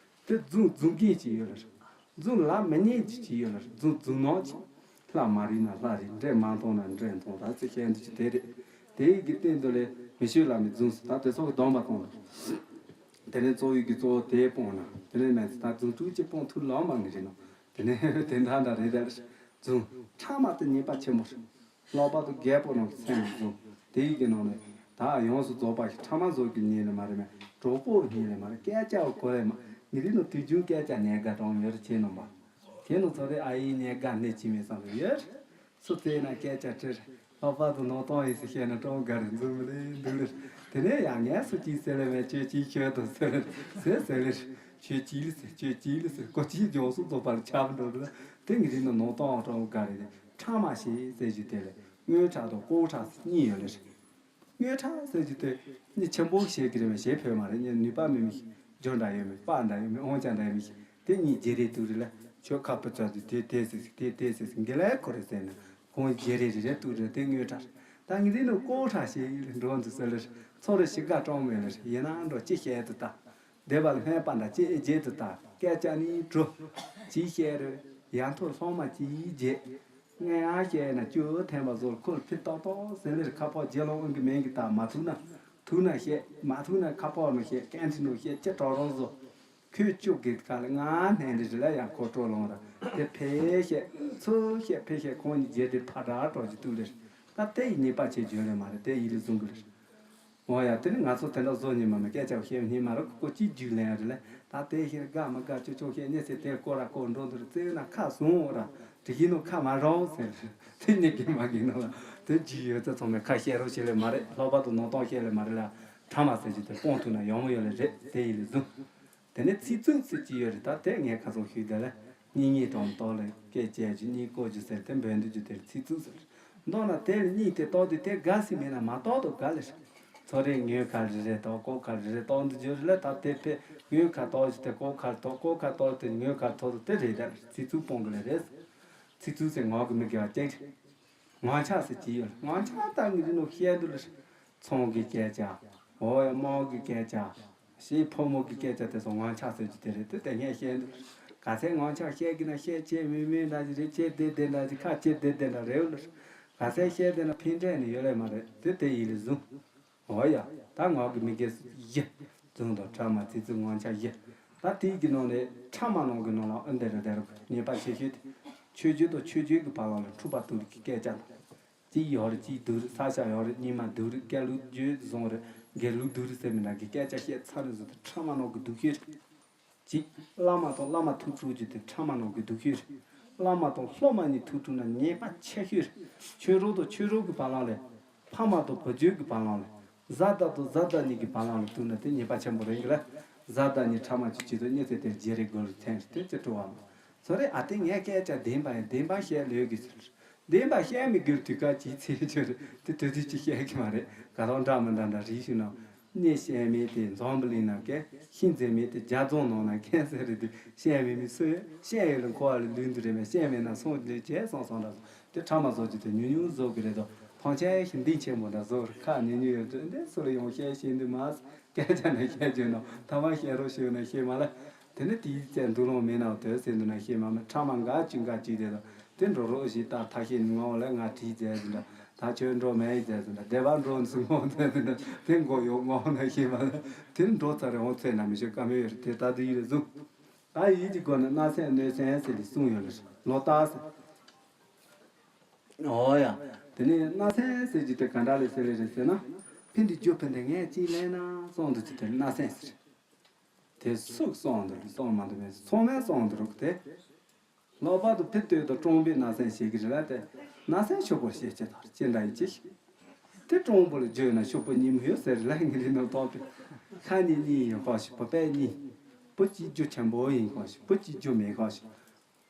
དེ་རྫུན་རྫུན་རྒན་ཅིག་ཡོད་ལ་རེད། རྫུན་ལ་མི་ཉན་ཅིག་ཅིག་ཡོད་ལ་རྫུན་རྫུན་ནག་ཅིག་ལྷ་མ་རིག་ན་ལྷ་རིག་འདྲེ་མ་མཐོང་ན་འདྲེ་མཐོང་ད་ཚེ་ཤན་དུ་ཅི་དེ་རེད། དེ་ཡི་གི་སྟེང་དུ་ལས་མི་ཤོད་ལ་མི་རྫུན་སུ་ད་དེ་ཚོ་གི་སྡོམ་པ་གཏོང་ལ། དེ་ནས་གཙོ་བོའི་གི་གཙོ་བོ་དེ་སྤོང་ན་དེ་ནས་མེད་ཚེ་ད་རྫུན་དྲུག་ཅིག་སྤོང་ཐུབ་ལོང་མ་ངི་རེད་ནོ། དེ་ནས་དེ་འདྲ་འདྲ་རེད་ད་རེད། རྫུན་ཕྲ་མ་དེ་ཉེས་པ་ཆེན་པོ་རེད། ལྷག་པར་དུ་རྒད་པོ་རྣམས་ཀྱི་སེམས་ལ་བཟུང་། དེ་ཡི་གི་ནང་ནས་ད་ཡོངས་སུ་རྫོགས་པ་ཞིག་ཕྲ་མ་བཟོ་རྒྱུ་ཉེས་ལས་མ་རེད་མེད། གྲོགས་པོ་ཉེས་ལས་མ་རེད། སྐད་ཆ་བ་གོ་ལས་མ་ངེད་རིགས་ནང་དུས་རྒྱུན་སྐད་ཆ་ཉེས་དགའ་གྲོང་ཡོད་རེད་ཁྱེད་རྣམ་པ། ཁྱེད་རྣམ་ཚོ་རེད་ཨ་ཡིན་ཉེས་དགའ་གནས་ཅི་མེད་བསམ་རེད་ཡོད་རེད། སུ་བཙལ་ན་སྐད་ཆ་དྲི་རེད། ལྷག་པར་དུ་ནང་སྟོང་ཡིན་ཟེར་བཤད་ན་གྲོང་དགའ་རེད་འཛུམ་རེད་འདུག་ལེ། དེ་ནས་ཡང་ངས་སུ་གཅིག་ཟེར་ལས་མེད་ཁྱོད་གཅིག་ཤོད་དང་ཟེར་ཟེར་ཟེར་ལེ། ཁྱོད་གཅིག་ལེ་ཟེར་ཁྱོད་གཅིག་ལེ་ཟེར་ཀོ་གཅིག་ཡོངས་སུ་རྫོགས་པར་ཁྱབ་འགྲོ་རེད། དེ་ངེད་རིགས་ནང་ནང་སྟོང་གྲོང་དགའ་རེད། ཕྲ་མ་ཞེས་ཟེར་རྒྱུ་དེ་ལས་དངོས་ཁྲག་དང་ལྐོག་ཁྲག་ཟེར་གཉིས་ཡོད་ལེ་རེད། དངོས་ཁྲག་ཟེར་རྒྱུ་དེ་གཉིས་ཆེན་པོ་བཤད་ཀྱི་རེད་མ་བཤད་ཕོད་མ་རེད་གཉིས་ནུས་པ་མེད་མི་ཞིག་རྒྱུ་འདྲ་ཡོད་མེད་པ་འདྲ་ཡོད་མེད་དབང་ཆ་འདྲ་ཡོད་མི་ཞིག་དེ་གཉིས་བརྗེ་རེས་ཐུག་རེད་ལ་ཁྱོད་ཁ་ཕུ་ཚར་དུས་དེ་དེ་ཟེར་དེ་དེ་ཟེར་འགི་ལས་ཁོ་རེད་ཟེར་ན་ཁོང་བརྗེ་རེས་རེ་རེ་ཐུག་རེད་དེ་དངོས་ཁྲག་རེད། ད་ངས་དེ་ནི་ལྐོག་ཁྲག་ཞེས་ཡིན་ལ་འགྲོ་འདུག་ཟེར་ལེ་ཚོ་རེ་ཞིག་དགའ་གྲོང་མེད་ལེ་ཡིན་ན་འགྲོ་ཅི་བཤད་དུ་ད། སྡེ་པ་ལ་སྨད་པ་འདྲ་ཅེས་བརྗེད་དུ་ད་སྐད་ཆ་ནི་འགྲོ། ཅིའི་བཤད་རེད། ཡང་ཐོག་སློང་མ་ཅིའི་བརྗེད། ངས་ཨ་བཤད་ན་ཅུ་ཐེན་པ་བཟོར་ཁོལ་ཕི་ཏོག་ཏོག་ཟེར་ལེར་ཁ་ཕོག་རྗེ་ལོང་ཨང་གི་མེན་གི་ད་མ་ཐུག་ན་ཐུག་ན་བཤད་མ་ཐུག་ན་ཁ་ཕོག་ནོ་བཤད་ཀན་ཁྲི་ནོ་བཤད་ཅི་གྲོག་རོང་བཟོ། ཁོས་ཅུ་གི་ཁ་ལ་ང་ནན་རི་རི་ལ་ཡང་ཁོ་སྤྲོ་ལོང་ར་དེ་ཕེ་བཤད་ཚུ་བཤད་ཕེ་བཤད་ཁོང་གཉིས་རྗེས་དེ་ཕ་དྲག་གྲོག་ཅིག་ཐུག་ལེར་ད་དེ་ཡི་ཉེས་པ་ཆེ་བརྗོད་ལེ་མ་རེད་དེ་ཡི་ལི་བཟུང་གི་ལེར། འོ་ཡ་དེ་ནི་ང་ཚོ་དེ་འདྲ་བཟོ་ཉིན་མ་མི་སྐད་ཆ་བཤད་ཉིན་མ་རུ་ཀོ་ཅི་རྒྱུས་ལེན་རེ་ལེ་ད་དེ་ཤེར་དགའ་མི་དགའ་ཅོ་ཅོ་ཤེར་ཉེ་སེ་དེ་ཀོ་ར་ཀོ་འགྲོ་འདུར་བཙེ་ན་ཁ་བཟུང་འོ་ར་དེ་ཡིན་ནོ་ཁ་མ་རོ་ཟེར་དེ་ཉེ་གི་མ་གི་ནོ་ལ་དེ་རྒྱུས་ཡོད་ཚེ་ཚང་མས་ཁ་བཤད་རོགས་བྱེད་ལེ་མ་རེད། ལྷག་པར་དུ་ནང་སྟོང་བཤད་ལེ་མ་རེད་ལ་ཕྲ་མ་ཟེར་རྒྱུ་དེ་སྤོང་ཐུབ་ན་ཡོང་མོ་ཡོད་ལེ་རེད་དེ་ཡིན་ལེ་བཟུང་། དེ་ནས་ཚིག་རྩུབ་ཟེར་གྱི་ཡོད་རེད་ད་དེ་ངས་ཁ་སང་ཞུས་དེ་ལ་གཉིས་གཉིས་གྲོང་ཏོག་ལ་སྐད་བཅད་རྒྱུ་གཉིས་བཀོལ་རྒྱུ་ཟེར་དེ་འབོད་འདུག་རྒྱུ་དེར་ཚིག་རྩུབ་ཟེར། མདོར་ན་དེ་ལ་གཉིས་དེ་ཏོག་དེ་དེ་དགའ་སྲིད་མེད་ན་མ་ཏོག་ཏོ་དགའ་ལེ་ཟེར། ཚོ་རེ་ངོས་ཁ་རེ་རེ་ཏོག་ལྐོག་ཁ་རེ་རེ་ཏོག་འདུག་རྒྱུ་རེད་ལ་ད་དེ་ཕེ་ངོས་ཁ་ཏོག་ཞིག་དེ་ལྐོག་ཁ་ཏོག་ལྐོག་ཁ་ཏོག་དེ་ངོས་ཁ་ཏོག་དེ་རེད་ད་ཚིག་རྩུབ་སྤོང་གི་ལེ་རེད། ཚིག་རྩུབ་ཟེར་ངག་གི་མི་དགེ་བ་ཅན་རེད། ངག་འཁྱལ་ཟེར་གྱི་ཡོད། ངག་འཁྱལ་ད་ངེད་ཀྱི་ནང་བཤད་འདུག་ལ། ཚོང་གི་སྐད་ཆ། འོ་ཡ་དམག་གི་སྐད་ཆ། ཞེས་ཕོ་མོ་གི་སྐད་ཆ་དེ་ཚོ་ངག་འཁྱལ་ཟེར་གྱི་དེ་རེད་དེ་དེ་ངས་བཤད་འདུག་ག་ཚད་ངག་འཁྱལ་བཤད་གི་ན་བཤད་ཆེ་མི་མི་འདྲ་གི་རེད་ཆེ་དེ་དེ་འདྲ་གི་ཁ་ཆེ་དེ་དེ་འདྲ་རེད་ལ། ག་ཚད་བཤད་དེ་ན་ཕན་འབྲས་ནི་ཡོད་ལེ་མ་རེད་དེ་དེ་ཡིན་ལེ་བཟུང་། འོ་ཡ། ད་ངག་གི་མི་དགེ་བཞི། རྫུན་དང་ཕྲ་མ་ཚིག་རྩུབ་ངག་འཁྱལ་བཞི། ད་དེའི་གི་ནང་ནས་ཕྲ་མ་ནང་གི་ནང་ལ་ཨ་འདི་རུ་འདི་རུ་ཉེས་པ་ཆེ་ཤོས་དེ། ཆོས་བརྒྱུད་དང་ཆོས་བརྒྱུད་ཀྱི་བར་ལ་འཁྲུག་པ་གཏོང་རིགས་ཀྱི་སྐད་ཆ་དང་། གཅིག་ཡོད་རེད་གཅིག་སྡུག་རེད་ས་ཆ་ཡོད་རེད་གཉིས་མ་སྡུག་རེད་སྐད་ལུགས་བརྗོད་བཟང་རེད་དགེ་ལུགས་སྡུག་རེད་ཟེར་མི་འདྲ་གི་སྐད་ཆ་བཤད་ཚར་རེད་ཟེར་དུས་ཕྲ་མ་ནང་གི་སྡུག་ཤོས་རེད། གཅིག་བླ་མ་དང་བླ་མ་ཐུག་འཁྲུག་རྒྱུ་དེ་ཕྲ་མ་ནང་གི་སྡུག་ཤོས་རེད། བླ་མ་དང་སློབ་མ་གཉིས་ཐུག་འཁྲུག་ན་ཉེས་པ་ཆེ་ཤོས་རེད། ཆོས་རོགས་དང་ཆོས་རོགས་ཀྱི་བར་ལ་ལས། ཕ་མ་དང་བུ་རྒྱུད་ཀྱི་བར་ལ་ལས། བཟའ་ཟླ་དང་བཟའ་ཟླ་གཉིས་ཀྱི་བར་ལ་ལས་ཐུག་ན་དེ་ཉེས་པ་ཆེན་པོ་རེད་གི་ལ། བཟའ་ཟླ་གཉིས་ཕྲ་མ་གཅིག་བྱེད་དུས་གཉིས་ཚེ་དེར་བརྗེ་རེས་དགོས་རེད་ཚན་རེད་དེ་ཅི་སྤྲོ་བ་མ། ཚོ་རེ་ཨ་དེ་ངས་སྐད་ཆ་བདེན་པ་ཡིན་བདེན་པ་བཤད་ལོས་གི་ཚུལ། བདེན་པ་བཤད་མི་དགོས་དུས་སྐབས་ཀྱི་ཚེ་ཆོས་རེད་དེ་དུས་དུས་ཀྱི་བཤད་གི་མ་རེད་ག་རང་འདྲ་མི་འདྲ་འདྲ་རིགས་ཤིག་ནང་། གནས་བཤད་མེད་དེ་འཛོམས་པ་ལིང་ན་མཁན། ཤིང་འཛིན་མེད་དེ་རྒྱ་རྫོང་ནང་ན་མཁན་ཟེར་རེད་དེ་བཤད་མེད་མི་སུ་ཡོད། བཤད་ཡོད་ལ་འཁོར་བ་ལ་ལུས་འདུག་རེད་མེད་བཤད་མེད་ན་སོང་ལས་བྱས་སོང་སོང་འདྲ་སོང་དེ་ཕྲ་མ་བཟོ་རྒྱུ་དེ་ཉུང་ཉུང་བཟོ་གི་རེད་དོ། ཕོང་ཆེན་ཞིག་འདི་ཆེན་པོ་འདྲ་བཟོ་རེད་ཁ་ཉུང་ཉུང་ཡོད་དུས་འདི་སུ་ལ་ཡོང་བཤད་ཤེས་འདུག་མ་སྐད་ཆ་ན་བཤད་རྒྱུ་ནོ་ཐ་མ་བཤད་རོགས་ཞུ་ན་ཤེས་མ་ལ། དེ་ནི་དེའི་ཚེ་འདུག་ལོང་མེད་ན་དོལ་ཟེར་འདུག་ན་ཤེས་མ་མེད། ཕྲ་མ་འགའ་བཅུ་འགའ་བཅུ་དེ་དང་དེ་འགྲོ་རོགས་ཞེས་ད་ཐ་ཤེས་ནི་ངོ་ལ་ང་བྲིས་མཛད་ཟིན་འདྲ། ད་ཁྱོད་འགྲོ་མེད་མཛད་ཟིན་འདྲ། སྡེ་པ་འགྲོ་ཟིན་ངོ་མཛད་ཟིན་འདྲ། དེ་མགོ་ཡོག་ངོ་ན་ཤེས་མ་ལ་དེ་འགྲོ་ཚར་རེ་འོང་ཚེ་ན་མི་ཤོད་ཀ་མེད་ཡོད་རེད། དེ་ད་དུ་ཡིད་ལ་བཟུང་། ད་ཡིད་ཀྱི་སྒོ་ནས་སྣ་སེང་སྣོད་སེང་ཟེར་ཏེ་གསུངས་ཡོད་ལ་ལོ་རྟགས་ཟེར། ཨོ་ཡ། དེ་ནས་སྣ་སེང་ཟེར་གྱི་དེ་ག་འདྲ་ལས་ཟེར་ལེ་རེད་ཟེར་ན། ཕན་དེ་རྒྱུ་ཕན་དེ་ངས་ཅི་ལེན་ན་གསུངས་འདུག་ཅི་དེ་སྣ་སེང་ཟེར། དེ་སུག་སོང་འདུག་སོང་མ་འདུག་མེད་ཚོང་མས་སོང་འདུག་རུག་དེ། ལོག་པར་དུ་ཕི་ལྟོས་དང་གྲོང་པའི་སྣ་སེང་ཞེས་ཀྱི་རེད་ལ་དེ། སྣ་སེང་ཤོག་པོར་བཤད་ཅེས་དང་ཅི་འདྲ་ཡིན་ཅི། དེ་གྲོང་པོ་ལ་བརྗོད་ན་ཤོག་པོ་གཉིས་མི་ཡོད་ཟེར་ལ་ངི་རི་ནང་ཐོག་པའི། ཁ་ཉིན་གཉིས་ཡིན་ཁོག་ཞིག་བུ་པས་གཉིས། བུ་གཅིག་རྒྱུ་ཆེན་པོ་ཡིན་ཁོག་ཞིག་བུ་གཅིག་རྒྱུ་མེད་ཁོག་ཞིག་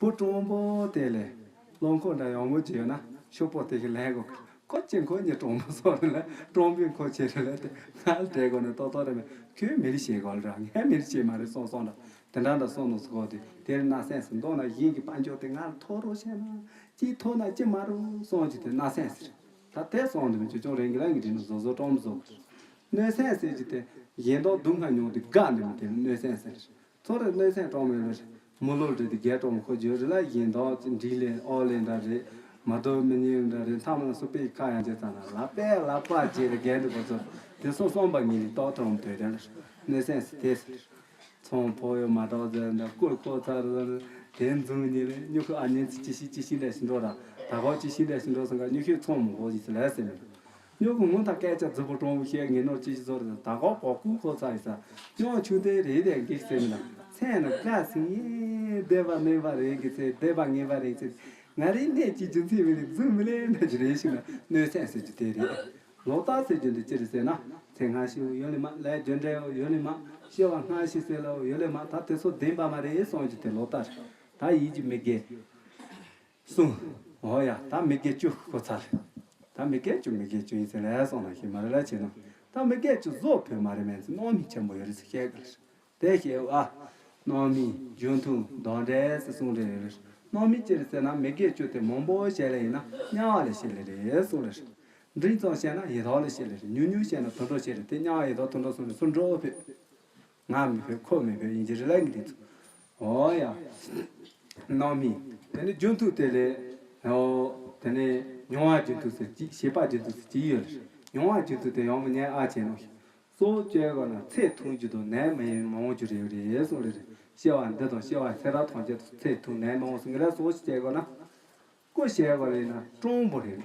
བུ་གྲོང་པོ་དེ་ལས། བློན་ཁོ་འདྲ་ཡོང་ངོ་བྱས་ཡོད་ན་ཤོག་པོ་དེ་གི་ལས་གོ། ཁོ་ཅི་ཁོ་ཉིད་གྲོང་པོ་སོགས་རེད་ལ་གྲོང་པའི་ཁོ་ཆེ་རེད་ལ་དེ་ང་ལ་དྲེ་གོ་ནས་ཏོག་ཏོག་རེད་མེད་ཁོས་མི་རིགས་ཤེས་གོ་ལ་ར་ངས་མི་རིགས་ཤེས་མ་རེད་སོང་སོང་ལ་དེ་འདྲ་འདྲ་སོང་ནོ་སོ་གོ་དེ་དེར་སྣ་སེང་སུ་མདོག་ན་གཞན་གྱི་དཔལ་འབྱོར་དེ་ང་ལ་ཐོ་རོ་བཤད་ན་ཅི་ཐོ་ན་ཅི་མ་རུ་སོང་ཅི་དེ་སྣ་སེང་ཟེར། ད་དེ་སོང་དུ་མི་ཅོ་ཅོང་རེང་གི་ལ་ངི་དྲིན་ནོ་བཟོ་བཟོ་གྲོང་པོ་བཟོ་གོ། སྣོད་སེང་ཟེར་ཅི་དེ་གཞན་དོག་སྡུག་བསྔལ་མྱོང་དེ་དགའ་ནི་མི་དེ་སྣོད་སེང་ཟེར། ཚོ་རེ་སྣོད་སེང་གྲོང་མི་རེ། མི་ལོ་རེ་དེ་རྒྱལ་གྲོང་ཁོ་བརྗོད་རེ་ལ་ཡིན་དོ་ཅི་འདྲི་ལེ་ཨོ་ལེ་འདྲ་རེད། མ་དོ་མི་ཉེ་འདྲ་རེད། མཐའ་མ་སུ་པའི་ཁ་ཡང་བྱེད་ཙང་ན་ལ་པའི་ལ་པ་བྱེད་རེ་རྒྱལ་འདི་པ་ཚོ་དེ་སོ་སོང་པ་ངེས་ལི་ཏོག་གྲོང་དོད་དེ་ལ་སྣོད་སེང་སི་དེ་སི། ཚོང་ཕོ་ཡོ་མ་གྲོགས་ཟེར་འདྲ་བཀོད་ཁོ་ཚར་ཟེར་དེ་འཛུང་ཉེ་ལེ་སྨྱུ་ཁུ་ཨ་ཉེ་ཚི་ཅི་ཤི་ཅི་ཤི་འདྲ་ཞིག་འགྲོ་ར་ད་གོ་ཅི་ཤི་འདྲ་ཞིག་འགྲོ་སོང་ག་སྨྱུ་ཁུ་ཚོང་མོ་གོ་ཞིག་ལ་ཟེར་མི་འདུག་སྨྱུ་གུ་ངུ་དང་སྐད་ཆ་རྫི་པོ་གྲོང་བུ་བཤད་ངེས་ནོར་ཅི་ཞིག་བཟོ་རེད་ད་གོ་གོ་ཀུ་ཁོ་ཚ་ཡི་ས་སྨྱོ་ཆུང་དེ་རེད་དེ་འགིག་ཟེར་མི་ལ་མཚན་ནི་དགའ་སིང་ཡེ་བདེ་བ་ནོན་པ་རེད་གི་ཚེ་བདེ་བ་ངེས་པ་རེད་ཚེ་ང་རེ་གནས་ཀྱི་རྒྱུ་མཚན་མི་རེད་རྫུན་མི་ལེན་ན་ཅི་རེད་ཞུ་ན་སྣོད་སེང་ཟེར་རྒྱུ་དེ་རེད། ལོ་རྟགས་ཟེར་རྒྱུ་འདི་ཅི་རེད་ཟེར་ན་ཚེ་སྔ་ཤི་བོ་ཡོད་ལེ་མ་ལས་རྒྱུ་འབྲས་བོ་ཡོད་ལེ་མ་ཤི་བ་སྔ་ཤི་ཟེར་ལ་བོ་ཡོད་ལེ་མ་ད་དེ་ཚོ་བདེན་པ་མ་རེད་གསུངས་རྒྱུ་དེ་ལོ་རྟགས་རེད་ད་ཡིད་ཀྱི་མི་དགེ། གསུངས། འོ་ཡ་ད་མི་དགེ་བཅུ་ཁོ་ཚར། ད་མི་དགེ་བཅུ་མི་དགེ་བཅུ་ཡིན་ཟེར་ལས་སོང་ན་ཤི་མ་རེད་ལ་བྱེད་ནོ། ད་མི་དགེ་བཅུ་བཟོ་ཕོད་མ་རེད་མེད་ཟེར་སྣང་མེད་ཆེན་པོ་ཡོད་རེད་ཟེར་བཤད་གི་རེད། དེ་བཤད་ཨ། སྣང་མེད་རྒྱུ་མཐུན་གདོན་འདྲེ་ཟེར་གསུངས་རེད་རེད། སྣང་མེད་ཅི་རེད་ཟེར་ན་མི་དགེ་བཅུ་དེ་མང་པོ་བཤད་ལེ་ཡིན་ན་དམྱལ་བ་ལས་བཤད་ལེ་རེད་གསུངས་རེད། འབྲིང་ཙམ་བཤད་ན་ཡི་དྭགས་ལས་བཤད་ལེ་རེད་ཉུང་ཉུང་བཤད་ན་དུད་འགྲོ་བཤད་རེད་དེ་དམྱལ་བ་ཡི་དྭགས་དུད་འགྲོ་གསུངས་རེད་སུ་འགྲོ་ཕོད། ང་མི་ཕོད་ཁོ་མི་ཕོད་ཡིན་གྱི་རེད་ལ་ཡིན་གྱི་འདུག་འོ་ཡ། སྣང་མེད། དེ་ནི་རྒྱུ་མཐུན་དེ་ལས། འོ། དེ་ནི་མྱོང་བ་རྒྱུ་མཐུན་ཟེར་གཅིག་ཤེས་པ་རྒྱུ་མཐུན་ཟེར་གཅིག་ཡོད་རེད། མྱོང་བ་རྒྱུ་མཐུན་དེ་ཡོང་མི་ཉན་ཨ་བྱས་ནོ། གཙོ་བོ་བཅོས་དགོས་ན་ཚེ་ཐུང་རྒྱུ་དང་ནད་མི་ཡོང་རྒྱུ་རེད་རེད་གསུངས་རེད། ཤེས་པ་འདི་དང་ཤེས་པ་ཚེ་རབས་ཐམས་ཅད་དུ་ཚེ་ཐུང་ནད་མི་འོང་གསུང་གི་རེད་གཙོ་བོ་ཞིག་བཅོས་དགོས་ན། སྐུ་ཞེས་པ་ལ་ཡིན་ན་སྤྲང་པོ་རེད།